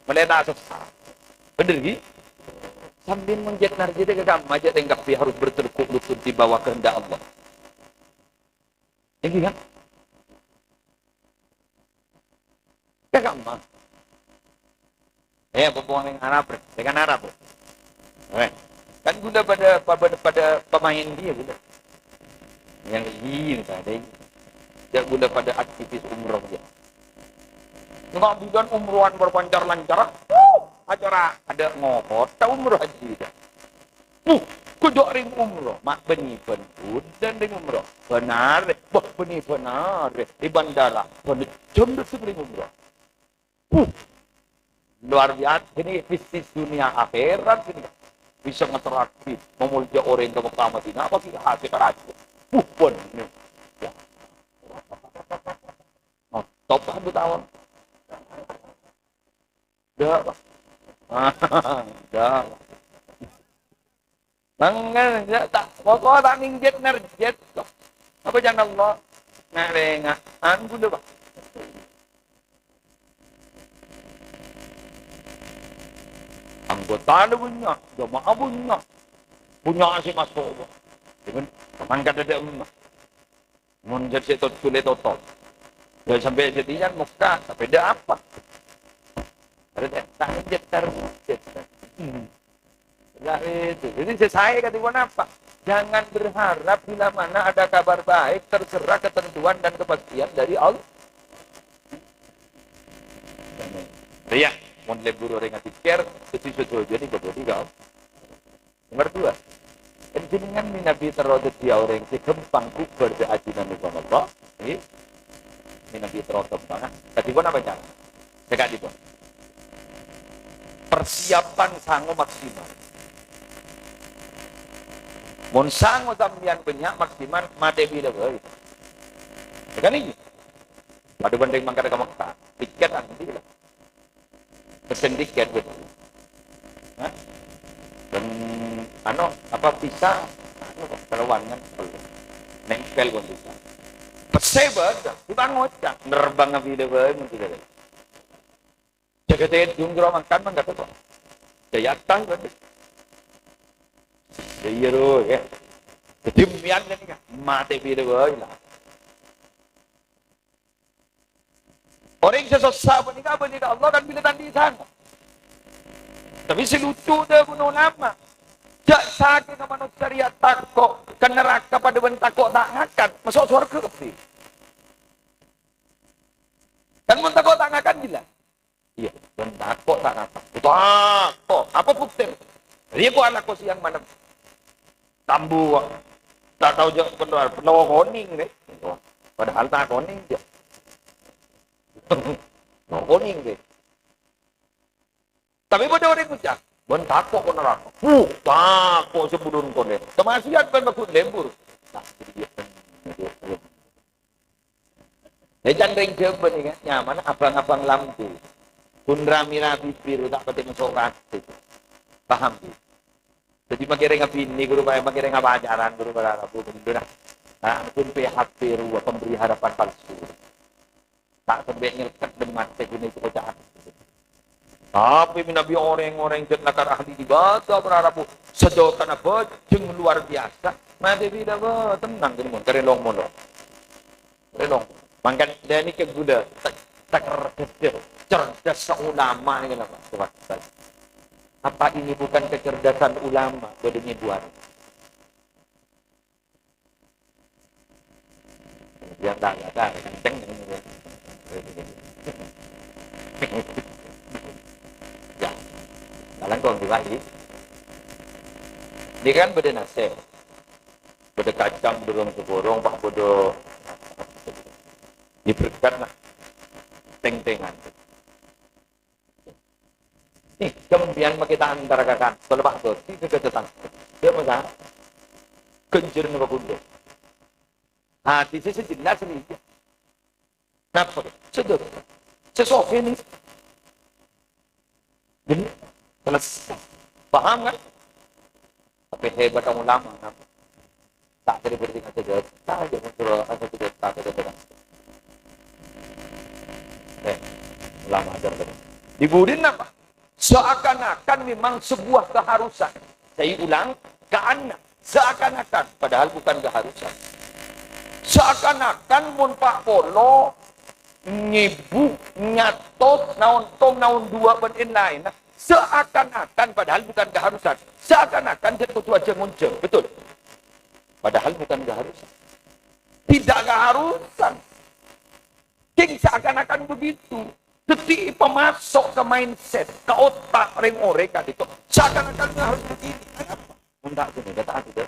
Mulai tak sesat. Bener, gitu? Sambil menjadi target ke kamu aja, tengkap dia harus bertekuk lutut di bawah kehendak Allah. Èngghi, kan? Ka kamma. Eh, apa pon yang Arab, Rè? Dengan Arab, Rè. Eh, kan ghulâ pada, pada, pada pemain dia, ghulâ. Yang ini, misalnya, ya, ghulâ pada aktivis umroh, ya. Nggak bilang umrohan berpancar-lancar, uh, acara ada ngohot, ta' umroh haji, dah. Buh, kodhu' rèng umroh, ma' bânnè bân bhudhân rèng umroh. Bân arè, bâh, bânnè bân arè, è bandara, bân jam dâteng rèng umroh. Buh, luar biasa, ini bisnis dunia akhirat ini. Bisa ngeteragi, memulja orang ke Mekah Madinah, apa sih hasil raja? Buh, bân ini. Ya. Top satu tahun. Dah, Pak. Dah. Mangga, ya, tak, pokok tak ningjet nerjet. Apa jangan Allah? Nak lenga, anggu deh, Pak. Anggota ada banyak, jamaah banyak. Punya si masuk, Pak. Cuman, mangkat ada emas. Mon jhât sè to-, jhulè totop. Ya, sampè' jhât iyâ mokka, sampè' dâ' apa? Arè ta' jhât tarjhât. Hmm. Lah itu. Jadi, sè saè kadi ponapa? Jangan berharap bila mana ada kabar baik, terserah ketentuan dan kepastian dari Allah. Iyâ, mon lebur orèng adhikir, dhâddhi sadhâjâna kabâdhi ka Allah. Nomor dua, panjhennengngan mènabi terro dhâddhiyâ orèng sè ghâmpang bhubhâr dâ' ajunanèpon Allah. Ngghi. Mènabi terro ghâmpang. Kadhipon apa, Cak? Sè kadhipon. Persiapan sango maksimal. Mon sango sampèyan bânnya', maksimal matè bilâ bhâi. Ya kan, iyâ? Padâ bhânding mangkat ka Mekkah. Tiket anti lah. Pesen tiket, gitu. Hah? Dan, anu, apa, bisa, anu, kelawan kan, perlu. Nempel pun bisa. Pesen, bâdâ. Bukan ngocak. Nerbang bilâ bhâi, mungkin ada. Jaga tedung, kira makan, mangkat kok. Jaya atas, bâdâ. Ya, iya, Ro, ya. Jadi, mbiyan kan, ya. Matè bilâ bhâi, lah. Orèng sè sossa panèka abâli ka Allah kan bilâ ta' andi' sango. Tapè sè lucu dhâbuna ulama, jhâ' sakènga manossa rèya tako' ka naraka padâ bân tako' ta' ngakan, maso' sowarghâ kabbhi. Kan mon tako' ta' ngakan, gila. Iyâ, bân tako' ta' ngakan. Tako'. Apa bukti? Rèya kok alako siang malem. Tambu, kok. Ta' tao jhâ' keluar, pèlo konèng, rè. Padahal ta' konèng, jhâ'. Pèlo konèng, rè. Tapè bâdâ orèng ngoca', "Bân tako' ka naraka." Wuh, tako' sabulun konèng. Tamasiat bân bagus lembur. Nah, jadi dia. Lècan rèng Jhâbâ nèka nyamana abang-abang lambung. Ghun rami-rami bibir ta' patè maso' ka atè. Paham, Bu? Dhâddhi makèrènga binè ghuru, makèrènga pacaran ghuru, para rabu bendera. Nah, pun P H P rowa, pemberi harapan palsu. Ta' sambhâ nyelket bân matè ghânèka coca'an. Tapè manabi orèng-orèng jhât lakar ahli ibadah, para rabu, sadhâjâna bhâjheng luar biasa. Matè bhidhâ, bâ, tenang, ghânèka mon, karè long-molong. Karè long. Mangkana, dhâ' nèka ghulâ, tek-, teker-, cerdas ulama nèka, Pak. Apa ini bukan kecerdasan ulama? Bâdâ nyebuwân. Yang tak ada, kenceng. Ya, kalangkong diwai. Ini kan bâdâ nasè'. Bâdâ kacang, bâdâ rong seborong, Pak, bâdâ. Ini berkat, nah. Teng-tengan. Nih, sampèyan makè ta' antara ka kantor, Pak Bos, di dekat tetangga. Dia apa, Kak? Ganjaran apa ghun? Hadisnya sih jelas nih. Napa? Sedekah. Sesuai nih. Jadi, selesai. Paham kan? Tapè hebat ulama, napa? Ta' kèra berarti ngajar dosa, ya, ngajar dosa, ngajar dosa, ngajar dosa. Eh, ulama ajar dosa. Di budin napa? Seakan-akan memang sebuah keharusan. Saya ulang, ka'anna, seakan-akan, padahal bukan keharusan. Seakan-akan mon pa' polo, nyebu, nyatos, naon tom, naon duwâ' bân laènna. Seakan-akan, padahal bukan keharusan. Seakan-akan jhât kodhu ajhâ ngonjhâng. Betul? Padahal bukan keharusan. Tidak keharusan. Kèng seakan-akan begitu. Dhâddhi èpamaso' ka mindset, ka otak rèng-orèng ka'dinto. Seakan-akan harus begini. Kenapa? Mon ta' ghânèka ta' adhâddhâ.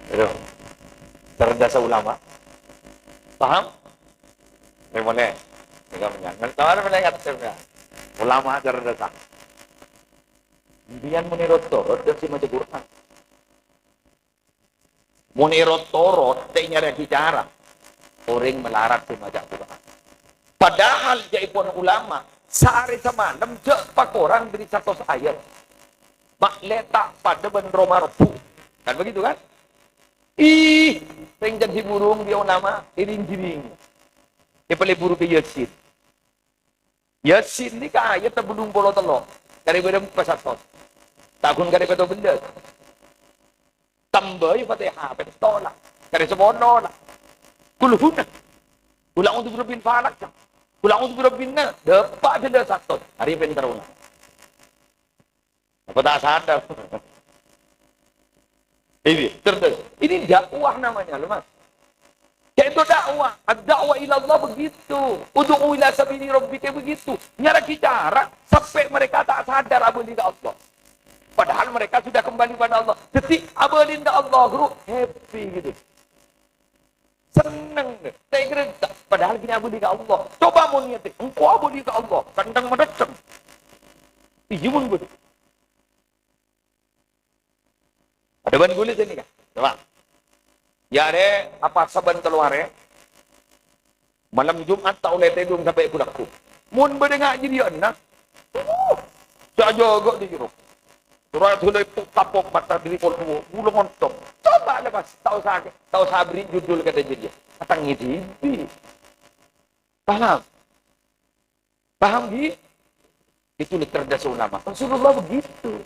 Aduh. Cerdas ulama. Paham? Ini boleh. Ini boleh. Tahu boleh kata saya. Ulama cerdas. Biar menurut turut dan si maca Quran. Mon èro-toro, ta' nyarè'aghi cara, orèng malarat sè maca Quran. Padahal, ca'èpon ulama, saarè samalem jhâ' pakorang dhâri satos ayat. Ma' lè ta' padâ bân roma rebbhu. Kan begitu, kan? Ih, rèng jhâ' burung bi' ulama, iring-giring. Èpalebur ka Yasin. Yasin nèka ayat bâllung polo tello'. Karè bârâmpa satos. Ta' ghun karè pètto bellâs. Tambâi Fatihah, pètto la. Karè sapolo la. Kulhuna. Kul a'udzu birabbil falaq. Kul a'udzu birabbin nas. Dâpa' bellâs satos. Arèya pènter ulama. Apa ta' sadar? Ini, terus. Ini dakwah namanya, loh, Mas. Yaitu dakwah. Ad-da'wah ila Allah begitu. Ud'u ila sabili rabbika begitu. Nyarè'aghi cara sampai mereka tak sadar abâli ka Allah. Padahal mereka sudah kembali pada Allah. Jadi, abâli ka Allah, guru, happy gitu. Seneng, ta' kèra ta-, padahal ghânèka abâli ka Allah. Coba mon niyat, engko' abâli ka Allah, kantong madhâddhâng. Iyâ, mon bâdâ. Adâ bân ghulâ sènè, Kak. Coba. Yâ, arè, apa sabbhân tello arè? Malem Jumat ta' ollè tèdung sampè' ghu-lagghu. Mon bâdâ nga' jârèya enna', uh, jhâ' jâgâ di jero. Sura' dhulai pu-, tapok mata diri kol duo, bulâ ngontong. Coba lè, Mas, ta' osa, ta' osa beri judul kata jârèya. Katangngè dhibi'. Paham? Paham, Bi? Itu cerdas ulama. Rasulullah begitu.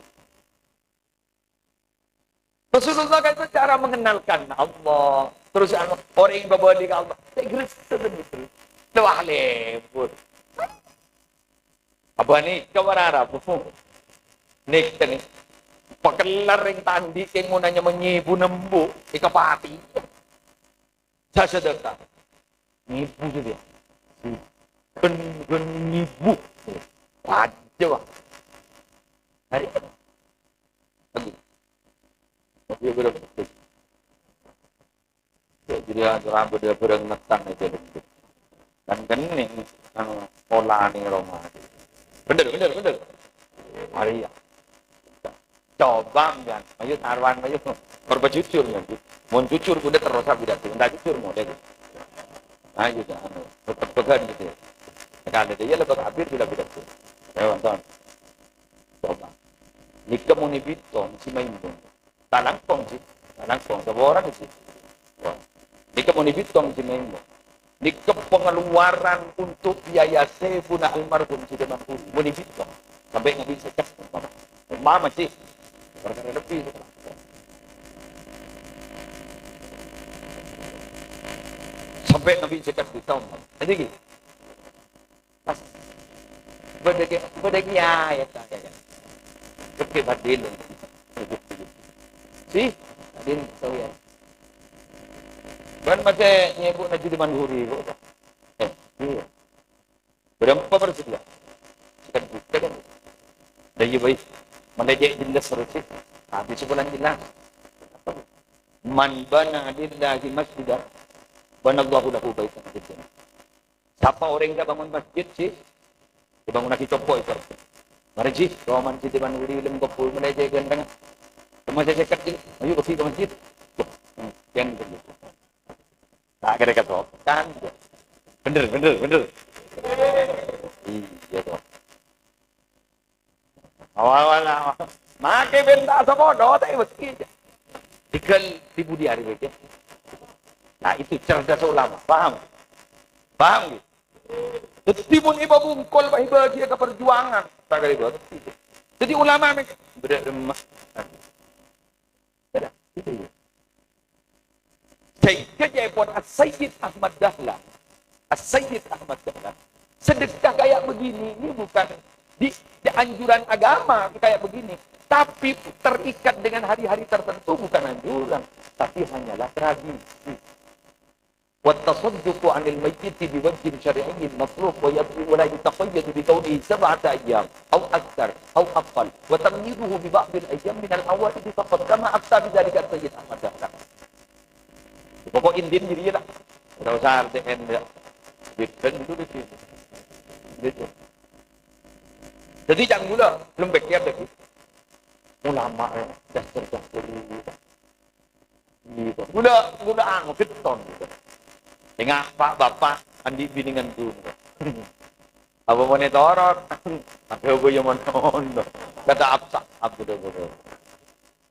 Rasulullah kan itu cara mengenalkan Allah. Terus anu, orèng babâli ka Allah. Saya kira itu kan gitu. Wah, lèbur. Apa nih, kawan Arab? Nih, nih. Pakellar rèng tandhi' kèng mon nanya mènyèbu nembu, èkapatè. Sasadaka. Ngibu gitu ya. Gen, gen ngibu. Waduh, Bang. Hari ini. Lagi. Oke, belum. Ya, jadi ada rambut dia bereng metang itu. Kan kening, anu, polane roma. Bener, bener, bener. Mari ya. Coba, kan. Ayo, taruhan, ayo. Korban jujur, ya. Mau jujur, udah terus, aku udah. Enggak jujur, mau deh. Ayo, dah, anu, tetep pegang gitu ya. Kan ada dia, lepas hampir, bilang, bilang. Ayo, nonton. Coba. Nèka mon è bâkto, si maèn. Ta' langkong, Ji. Ta' langkong, saporana, Ji. Wah. Nèka monè bhittong, Ji, mèngo. Nèka pengeluaran untuk biaya sèbuna almarhum Siti Manhuri. Monè bhittong. Sampè' ngabit sèket, umpama. Umpama, Ji. Gara-gara lebbi. Sampè' ngabit sèket juta, umpama. Jadi, ghi. Pas bâdâ kè-, bâdâ kèyaè, ta' kèyaè. Bâdâ bâdâ. Si, adin sawiyan. Bân masè nyèbu Najdi Manhuri, kok. Eh, iyâ. Bârâmpa persèdia? Sèket juta, kan? Lah, iyâ, bhâi. Malè cè' jelas terros, sih. Habis sebulan jelas. "Man bana lillahi masjidan, banallahu lahu baitan fil jannah." Sapa orèng sè bangun masjid, sih? Èbângonnaghi compo' è sorga. Marè, Ji, roman Siti Manhuri lem kobul malè cè' ghântengnga. Coma sè sèket, Ji. Ayo, pergi ke masjid. Tuh, hmm, yang bener. Tak kira kasokan. Bener, bener, bener. Iyâ, toh. Awal-awal, makè bhânta sapodo, ta' èbâghi. Tinggal di budi hari aja. Nah, itu cerdas ulama, paham? Paham, gitu? Jadi, mon èbâbungkol, Pak, èbâghi ka perjuangan. Tak kali bâghi. Jadi, ulama mè-, bâdâ remma. Bâdâ. Gitu, ya. Sehingga ca'èpon As-Sayyid Ahmad Dahlan. As-Sayyid Ahmad Dahlan. Sedekah kayak begini ini bukan di, di anjuran agama kayak begini. Tapi terikat dengan hari-hari tertentu bukan anjuran. Tapi hanyalah tradisi. والتصدق عن الميت بوجه شرعي مطلوب ويبقى ولا يتقيد بكونه سبعة أيام أو أكثر أو أقل وتمييزه ببعض الأيام من العوائد فقط كما أفتى بذلك السيد أحمد دهلان. Pokok intinya jadi ya, tak usah R T N ya. Bid'ah itu di sini. Gitu. Jadi jangan gula, belum pikir lagi. Ulama ya, dasar-dasar dulu. Gitu. Gula, gula anu, beton gitu. Tengok pak bapak, andi biningan dulu. Apa mau netorot? Apa gue yang mau nono? Kata apa? Apa udah gue?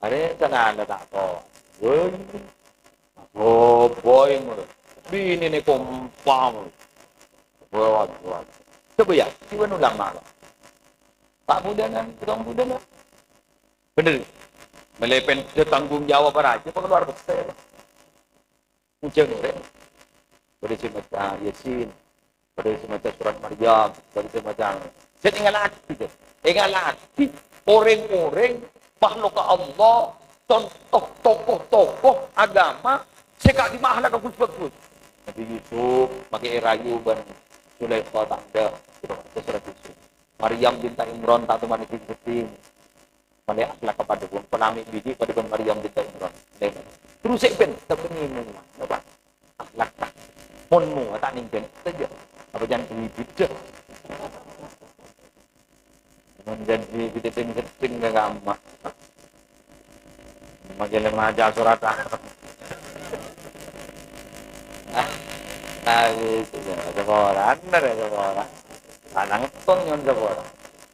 Arè' sanana ta' ko. Woi. Oh, boy, ngono. Binèna kompa, ngono. Wah, wah, wah. Coba ya, siwan ulama, lah. Pak Budanan, Tukang Budanan. Bener. Melepen dia tanggung jawab apa aja, apa keluar besar. Ujung, ya. Boleh sih baca Yasin. Padahal sè maca surat Maryam, padahal sè maca. Sè èngalaghi, èngalaghi orèng-orèng makhluk Allah, contoh tokoh-tokoh agama sè ka'dimma akhlak bagus-bagus. Nabi Yusuf makè èrayu bân Zulaikha ta' endâ', maca surat Yusuf. Maryam binta Imran ta' toman èdhing-seddhing. Malè akhlak padâ bân, panamè bidi padâ bân Maryam binta Imran. Terros sè ben, ta' bânnè napa? Akhlak ta'. Mon mo, ta' nèng ben, ta' jâ. Apa jân bibit jâ? Mon jân bibit sèttèng-sèttèng ka kamma. Makè lè maca surat. Ah, ah, itu ya, saporana, saporana. Lanang pon nyon saporana.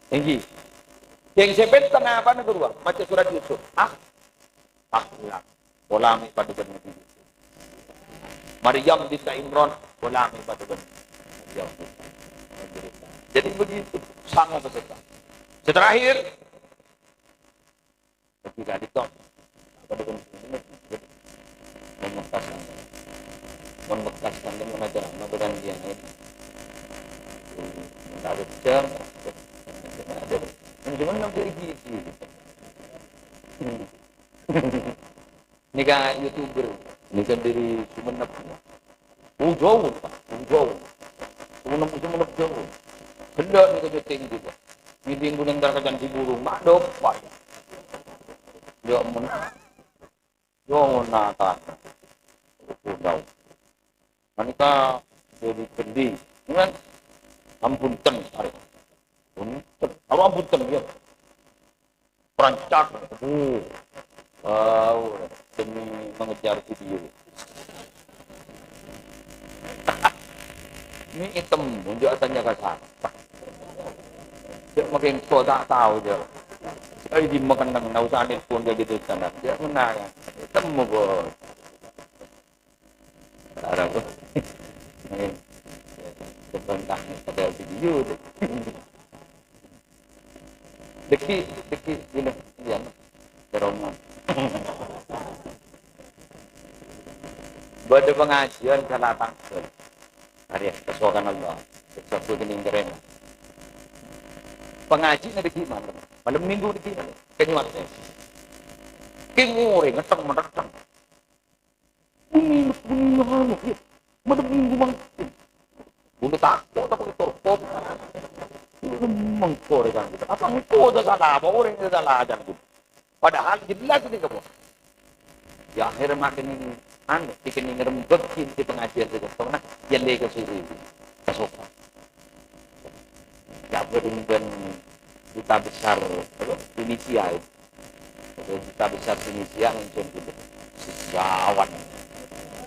Èngghi. Ghing sè pènter napa nèko rowa? Maca surat Yusuf. Ah, akhlak. Pola mè' padâ bân Nabi Yusuf. Maryam binta Imran, pola mè' padâ bân Maryam binta Imran. Jadi begitu, sama peserta. Sè terakhir, Ketika dito, padâ bân memekaskan, memekaskan dengan acara, maka dia naik. Minta becek, ada. Cuman nanti igi-igi. Nèka YouTuber, nèka dâri Sumenep. Oh, jhâu, Pak. Oh, jhâu. Sumenep, Sumenep jhâu. Ghellâ' nèka cutting jhughân. Ngèdhing ghun entar ka Candi Burung, ma' dâpa'. Yâ, mon. Yâ, mon nata. Oh, jhâu. Manèka dâri Kendi. Kan? Ampun, ten, arè. Punten. Aro ampun, ten, yâ. Perancak. Uh. Wow, demi mengejar video. Ini hitam, unjuk asanya kasar. Cek makin tua tak tahu dia. Ai, dimma kennengnga, ta' osa nelpon ka gitu, sana. Ya, mennang. Temmo, Bos. Arapa? Eh, sebentar, ada video tuh. Deki, deki, ini, iya, terowongan. Bâdâ pangajiân sala tangghâl. Arèya, kasokan Allah. Sabtu kening kerena. Pangajiânna deki malem. Malem Minggu deki malem. Kèng nyuwâ. Kèng orèng ngettheng-mettheng. Bunyi, bunyi anu, ya. Malem Minggu mangkèn. Bunyi tako', tako' ètorpot. Mengko rè kan. Apa engko' ta' sala, apa orèng ta' sala ajân gitu. Padahal jelas ini kamu. Ya, akhirnya makin ini, anu, bikin ini rembek di pengajian itu. Karena ya, lagi ke sini. Kasokan. Ya, berhubung duta besar, apa, Tunisia itu. Duta besar Tunisia muncul gitu. Sejauhan.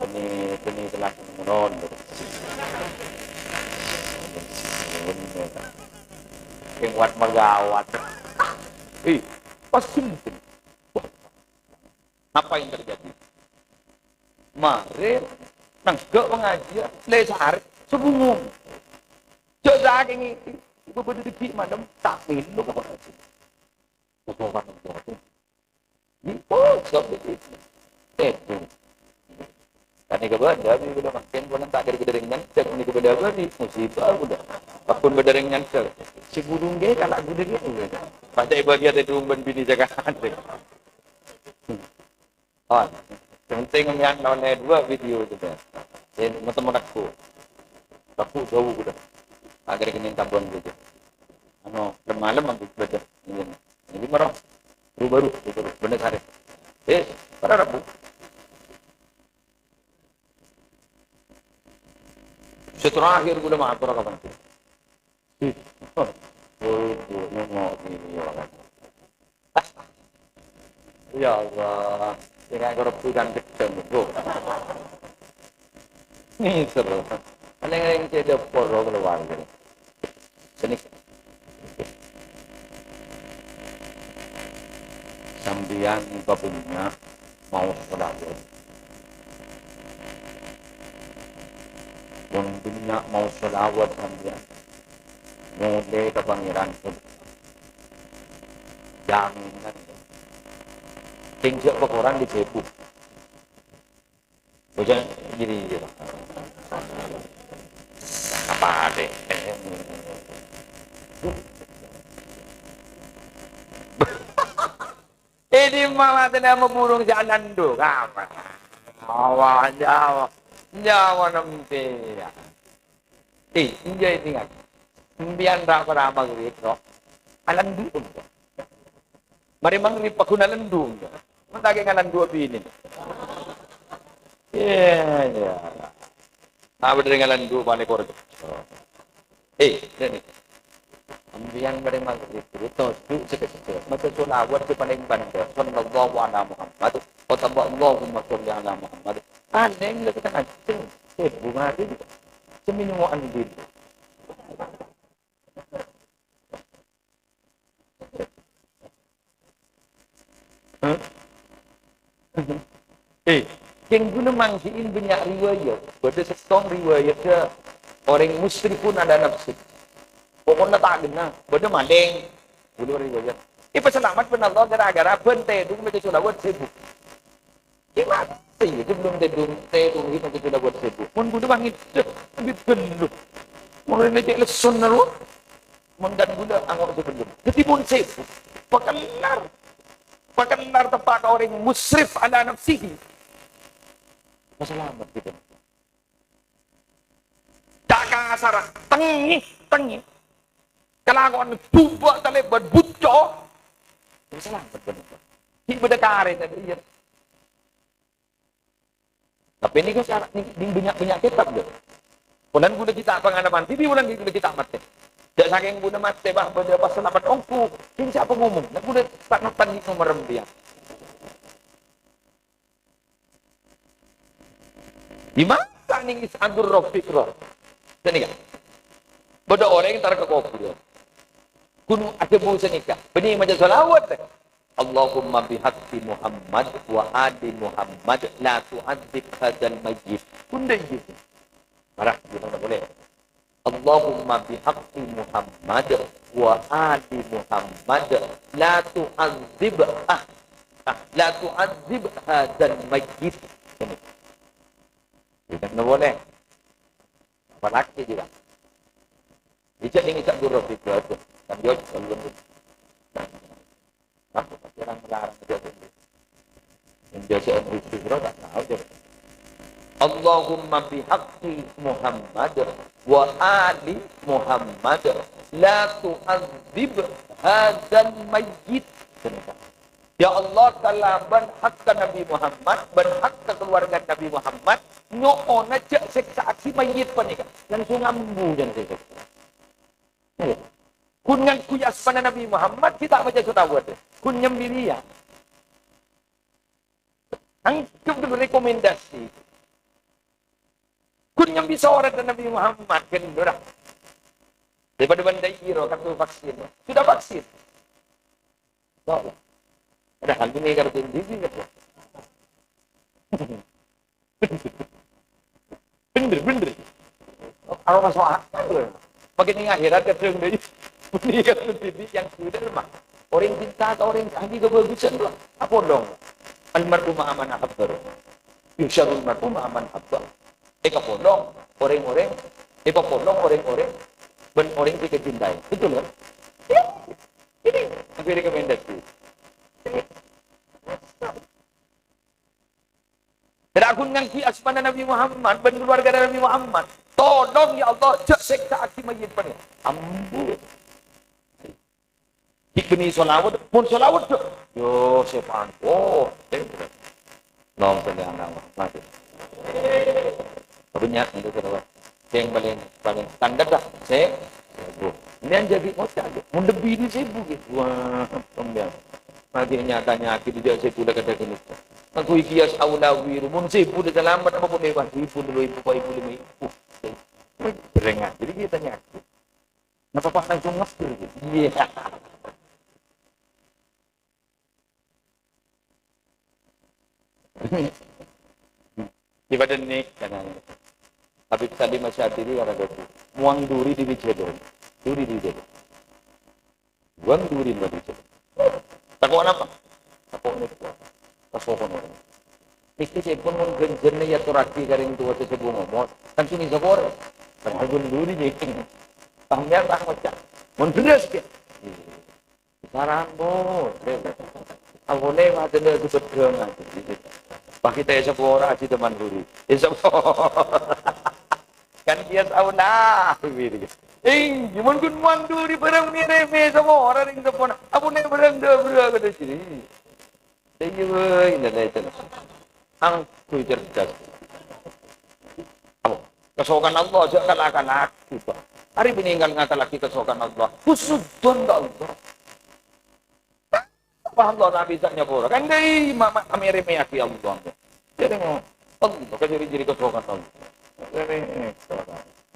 Ini, ini telah menurun. Yang kuat megawat. Ih, pas sini. Apa yang terjadi? Marè nengghâ' pangajiân, lè sarè, sabungo. Jhâ' sakèng itu, ibu bâdâ dâgghi' malem, ta' mèlo kok. Poko'na poko'na. Di pojok itu. Itu. Kan itu bâdâ, bi' bâdâ makin, bulan tak kira-kira dengan, cek ini bâdâ apa, di musibah, udah. Apapun bâdâ dengan, cek. Si burung ghe, kalau bâdâ gitu. Pada ibadah itu, umban bini jaga. Oh, penting yang lawan dua video itu, ya. Yang teman-teman aku. Aku jauh udah. Agar kena tabung gitu. Anu, malem aku baca. Iya. Ini baru, baru, baru, bener hari. Eh, pada Rabu. Setelah akhir gula matur kapan sih? Ih. Oh, oh, oh, oh, oh, oh, oh. Ya Allah, ya kayak korupsi dan kejam, Bu. Ini seru. Ada yang cedek poro keluar gitu. Sini. Sambiyan kabunnya mau selawat. Kabunnya mau selawat sambiyan. Mulai ke pangeran. Jaminan. Sing jek pekoran di Cebu. Bocah gini, gitu. Apa deh? Ini malah tidak mau burung jalan tuh, apa? Awas, jauh. Jauh nanti, ya. Eh, iya, ingat. Sambiyan ra-para maghrib, no? Alandu', no? Marè maghrib, paggun alandu', no? Mon ta' kè ngalandu' abinè. Iya, iya. Apa dari ngalandu' paling korek? Eh, ini. Sambiyan marè maghrib, itu tuh, sakejjhâ'. Maca sholawat sè palèng bândhâ. Sallallahu ala Muhammad. Utawa Allahumma sholli ala Muhammad. Palèng lho kita ngaji. Sèbu mari. Seminggu andin. Hah? Eh, kèng ghulâ manggi'in bânnya' riwayat. Bâdâ sèttong riwayat orèng musyrifun ala nafsi. Pokokna ta' ghenna, bâdâ malèng. Ghulâ riwayat. Èpasalamet bân Allah gara-gara bân tèdung maca sholawat sèbu. Gimana? Iya, sebelum tèdung, tèdung itu kita buat sèbu. Mon ghulâ wangi, deh, lebih ghâllu. Mon rèna cè' lesso terros. Mon kan ghulâ ango' sebelum. Jadi mon sèbu. Pakellar. Pakellar teppa' ka orèng musrif ala nafsihi. Masalamet gitu. Ta' kasar, tengngè, tengngè. Kalakowan jhubâ' talèbât bucco'. Salamet bân. Ghi' bâdâ karè tadi, iyâ. Tapè nèko sara-, nèng, nèng bânnya'-bânnya' kètab, lho. Polana ghulâ ghi' ta' pangalaman, dhibi' polana ghulâ ghi' ta' matè. Jhâ' sakèng ghulâ matè, bâh, bâdâ pasalamet ongghu. Kèng sapa ngomong? Nah, ghulâ ta' nonton di nomor embiyan. Di mata ning is adur rofiq roh. Sini kan? Bâdâ orèng entar ka kobhurân. Ghun adhâbu sanèka, bânnè maca shalawat. "Allahumma bihaqqi Muhammad wa ali Muhammad la tu'adzib hadzal mayyit." Ghun dâ' iyâ. Marah, gimana boleh? "Allahumma bihaqqi Muhammad wa ali Muhammad la tu'adzib, ah, ah, la tu'adzib hadzal mayyit." Ini. Ini boleh. Apalagi juga. Bisa ini tak guru itu aja. Kan dia belum. Aku pasti orang melarang itu. Yang biasa M U C Pro tak tahu dia. "Allahumma bihaqqi Muhammad wa ali Muhammad la tu'adzib hadzal mayyit." Ya Allah, kalabân hakka Nabi Muhammad, bân hakka kaluwarga Nabi Muhammad, nyo'ona jhâ' sèksa'aghi mayyit panèka. Langsung ambu jân sèksa. Ghun ngangghuy asmana Nabi Muhammad, ghi' ta' maca shalawat. Ghun nyambi rèya. Anggep ghâllu rekomendasi. Ghun nyambi sorat Nabi Muhammad, kan, ora. Daripada bândâ iro, kartu vaksin. Sudah vaksin. Insya Allah. Padahal ini kartu ini, kan. Bener, bener. Kalau masuk akal, loh. Makin di akhirat kadang deh. Ini kan pendidik yang sudah lemah. Orang cinta atau orang ahli kebagusan tuh. Apa dong? Almarhum aman habar. Yusyarul marhum aman habar. Eh, apa dong? Orang-orang. Eh, apa dong? Orang-orang. Ben orang kita cintai. Betul kan? Ya. Ini. Aku rekomendasi. Dâ' ghun ngangghuy asmana Nabi Muhammad bân kaluwarga Nabi Muhammad. Tolong, ya Allah, jhâ' sèksa'aghi mayyit panèka. Ambu. Ghi' bânnè shalawat, mon shalawat, Dok. Yo, sè pan-, oh, eh, nong kene anak mati. Tapi niat itu terus. Sè palèng, palèng standar dah, sè, sèbu. Ini yang jadi kocak, mon lebbi ini sèbu gitu. Wah, pembiang. Mati nyatanya kita tidak sèbu lah kata gini. Aku ikhlas aula wiru, mon sèbu udah selamat, apa pun lewat ibu dulu, ibu, ibu, lima ibu. Berengah. Jadi kita nyakit. Napa Pak langsung ngeper gitu? Iya. Ibadah ni, kan. Habib Salim Asyadili kan ada tu. Muang duri di Wijaya. Duri di Wijaya. Buang duri di Wijaya. Tako' napa? Tako' ni. Kasohon orang. Iki sèpon mon ghânjhârna èyatorraghi ka rèng towa sè sepuh ngomong, kan sini sokor. Kan agun duri ni. Sampeyan tak ngocak. Mon beres ke. Saran, Bu. Aku ne matene aku sedeng, aku. Pas kita ya sepora aji teman guru. Ya sepora. Kan dia tahu nah, gitu. Eh, cuman kun manduri barang ni reme sama orang yang sepona. Aku ne barang dah berapa di sini. Iya, woi, indah itu. Angku cerdas. Oh, kasokan Allah aja kalak-kalak, gitu. Hari ini kan ngakalaki kasokan Allah. Husnudzon ke Allah. Apa Allah nabi tak nyapura? Kan dari mama amere meyaki Allah. Jadi mau Allah kan jadi jadi kasokan Allah. Jadi, eh,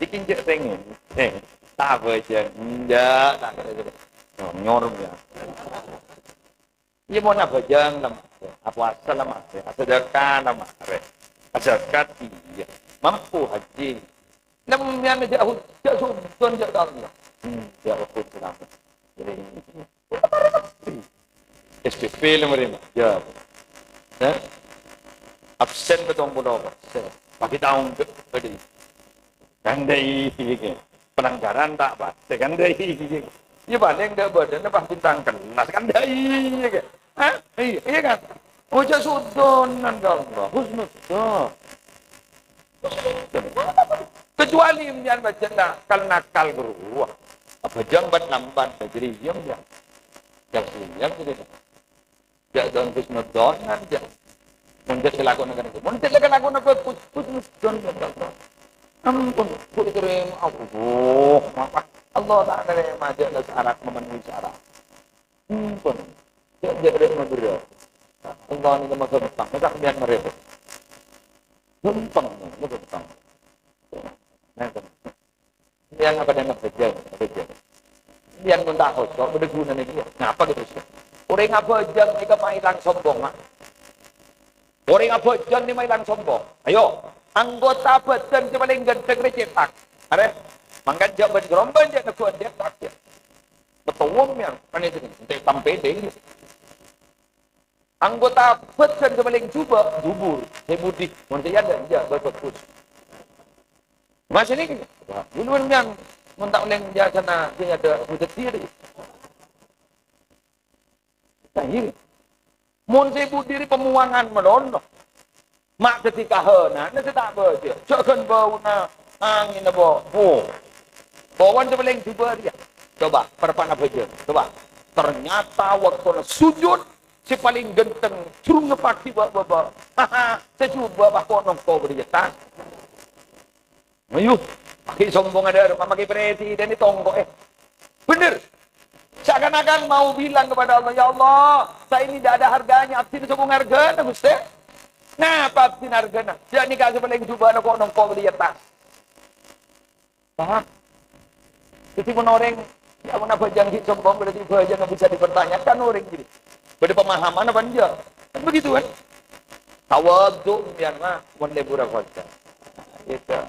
bikin cek pengen. Eh, tak apa aja. Enggak, tak ada. Nyor, nyor ya. Iyâ, mon abhâjâng la mare, apowasa la mare, asadhâka la mare. Azakat, iyâ. Mampu haji. Sampèyan jhâ' hu-, jhâ' sudon, jhâ' ka Allah. Hmm, ya Rabbul Alamin. Jadi, S P P la mare, ya. Ya. Absen pitung puluh persen. Pagi taon ke, ke. Kan dai, pelanggaran tak pate, kan dai. Iya, paling ndak badannya pas bintang kelas, kan dai. Hah? Iya, iya kan? Ojo sudonan ka Allah, husnudzon. Kecuali impian baca nakal-nakal ke ruwa. Apa jambat lambat, jadi iya, iya. Yang sini, yang sini. Jhâ' dhân husnudzonan, jhâ'. Mon jhâ' lakona kan, mon jhâ' lakona bagus, husnudzon, ya Allah. Ampon, Bu, terima Allah. Maka Allah tak nerima, jhâ' ada syarat, memenuhi syarat. Ampon. Jhâ', jhâ' rek maberat. Allah ini cuma gampang, masa kemudian merepot. Gampang, gampang. Nah, kan. Yang apa dengan kerja, kerja. Sampèyan mon ta' khusyu', bâdâ ghunana kèya. Napa gitu, Ustaz? Orèng abhâjâng nèka maèlang sombongnga. Orèng abhâjâng nèka maèlang sombong. Ayo, anggota bhâdhân sè palèng ghântheng rè cètak. Arè, mangkana jhâ' bân-ghromban jhâ' neggu'ân cètak, yâ. Ketua yang, kan itu, ente tampede. Anggota bhâdhân sè palèng jhubâ', jhubur. Sè budi, mon sè yâ, yâ, bagus. Masih ini, wah, dulu yang, mon ta' palèng biasana, sè ada budhât diri. Nah, iya. Mon sè budi rè pambuangan malolo. Ma' dhâddhi kahanana sè ta' bâjâ. Jhâ' ghân bâuna angèn apa? Oh. Bâuna sè palèng jhubâ' rèya. Coba, parpana bâjâ. Coba. Ternyata bâktona sujud, sè palèng ghântheng, jhurungnga paghi bâ-, bâ-, bâ-, sè jhubâ' bâ' kono engko' bâdâ jâ', ta'. Ayo, pakai sombong ada, pakai presiden ini tongkok, eh. Bener. Seakan-akan mau bilang kepada Allah, "Ya Allah, saya ini tidak ada harganya, abdhina sapa ngargana, Gusti? Napa abdhina argana? Ya, nèka sè palèng jhubâ'na kono engko' bâdâ jâ', ta'." Paham? Jadi, mon orèng, ya, mon abhâjâng ghi' sombong, berarti abhâjâng bisa dipertanyakan orèng gini. Bâdâ pemahaman apa enjâ'? Kan begitu, kan? Tawadhu, biar mah, mon lebur apa aja. Gitu.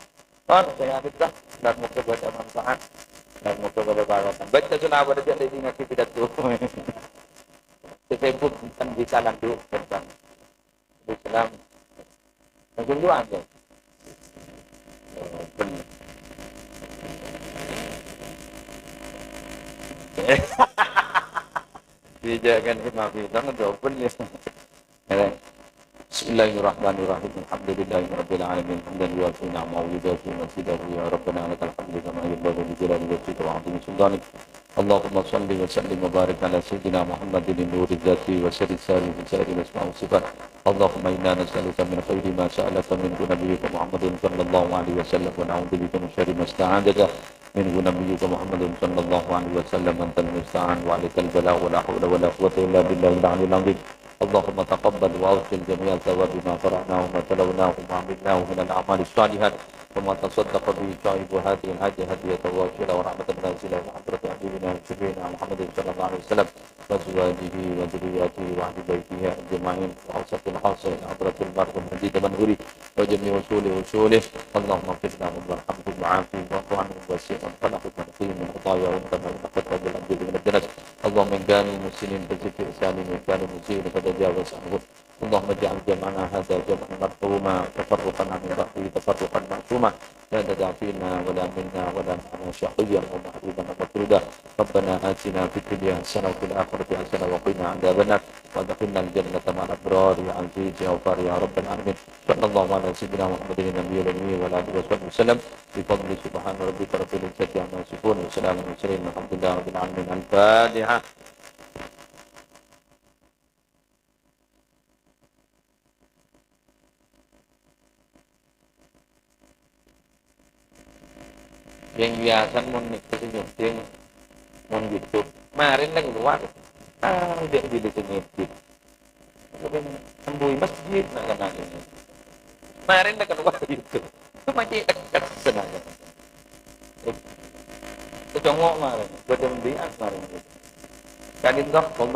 Kan, saya kita, dan moga bâdâ manfaat, dan moga bâdâ barokah. Baca selawat aja, lagi ngaji pidato. Sibuk, kan bisa lanjut, tentang Islam. Langsung doa aja. Open. Dia jangan kena bilang open ya. Eh, Bismillahirrahmanirrahim. Alhamdulillahirabbil alamin. Hamdan yuwafi ni'amahu wa yukafi mazidahu. Ya Rabbana lakal hamdu kama yanbaghi li jalali wajhika wa 'azimi sultanik. Allahumma shalli wa sallim wa barik ala sayyidina Muhammadin nuri dzati wa sirri sirri fi sa'iril asma wa sifat. Allahumma inna nas'aluka min khairi ma sa'alaka minhu nabiyyuka Muhammadun sallallahu alaihi wasallam wa na'udzubika min syarri ma ista'adzaka minhu nabiyyuka Muhammadun sallallahu alaihi wasallam. Antal musta'an wa alaikal balagh wa la haula wa la quwwata illa billahil aliyyil azim. اللهم تقبل وأوصل جميع ثواب ما قرأناه وما تلوناه وما عملناه من الأعمال الصالحات وما تصدق به صاحب هذه الحاجة هدية واصلة ورحمة نازلة إلى حضرة حبيبنا وشفيعنا محمد صلى الله عليه وسلم وأزواجه وذرياته وأهل بيته أجمعين وخاصة الخاصة إلى حضرة المرحوم حاج تمنهوري وجميع أصول أصوله. اللهم اغفر لهم وارحمهم وعافهم واعف عنهم ووسع مدخلهم ونقهم من خطاياهم كما ينقى الثوب الأبيض من الدنس. اللهم إن كانوا محسنين فزد في إحسانهم، وإن كانوا مسيئين فتجاوز عنهم. اللهم اجعل جمعنا هذا جمعا مرحوما، وتفرقنا من بعده تفرقا معصوما، لا تدع فينا ولا منا ولا معنا شقيا أو محروما أو مطرودا. ربنا آتنا في الدنيا حسنة وفي الآخرة حسنة وقنا عذاب النار، وأدخلنا الجنة مع الأبرار يا عزيز يا غفار يا رب العالمين. صلى الله على سيدنا محمد النبي الأمي وعلى آله وصحبه وسلم. بفضل سبحان ربك رب العزة عما يصفون، وسلام على المرسلين، والحمد لله رب العالمين. الفاتحة. Yang biasa mon nèko sè nyuting, mon YouTube. Marèn la kalowar. Ah, dek dili sè ngedit. Sambuwi masjid, nak kena ini. Marèn la kalowar YouTube. Itu masih dekat sebenarnya. Eh, kecongok marèn. Gua dembian marèn. Kan itu, Allah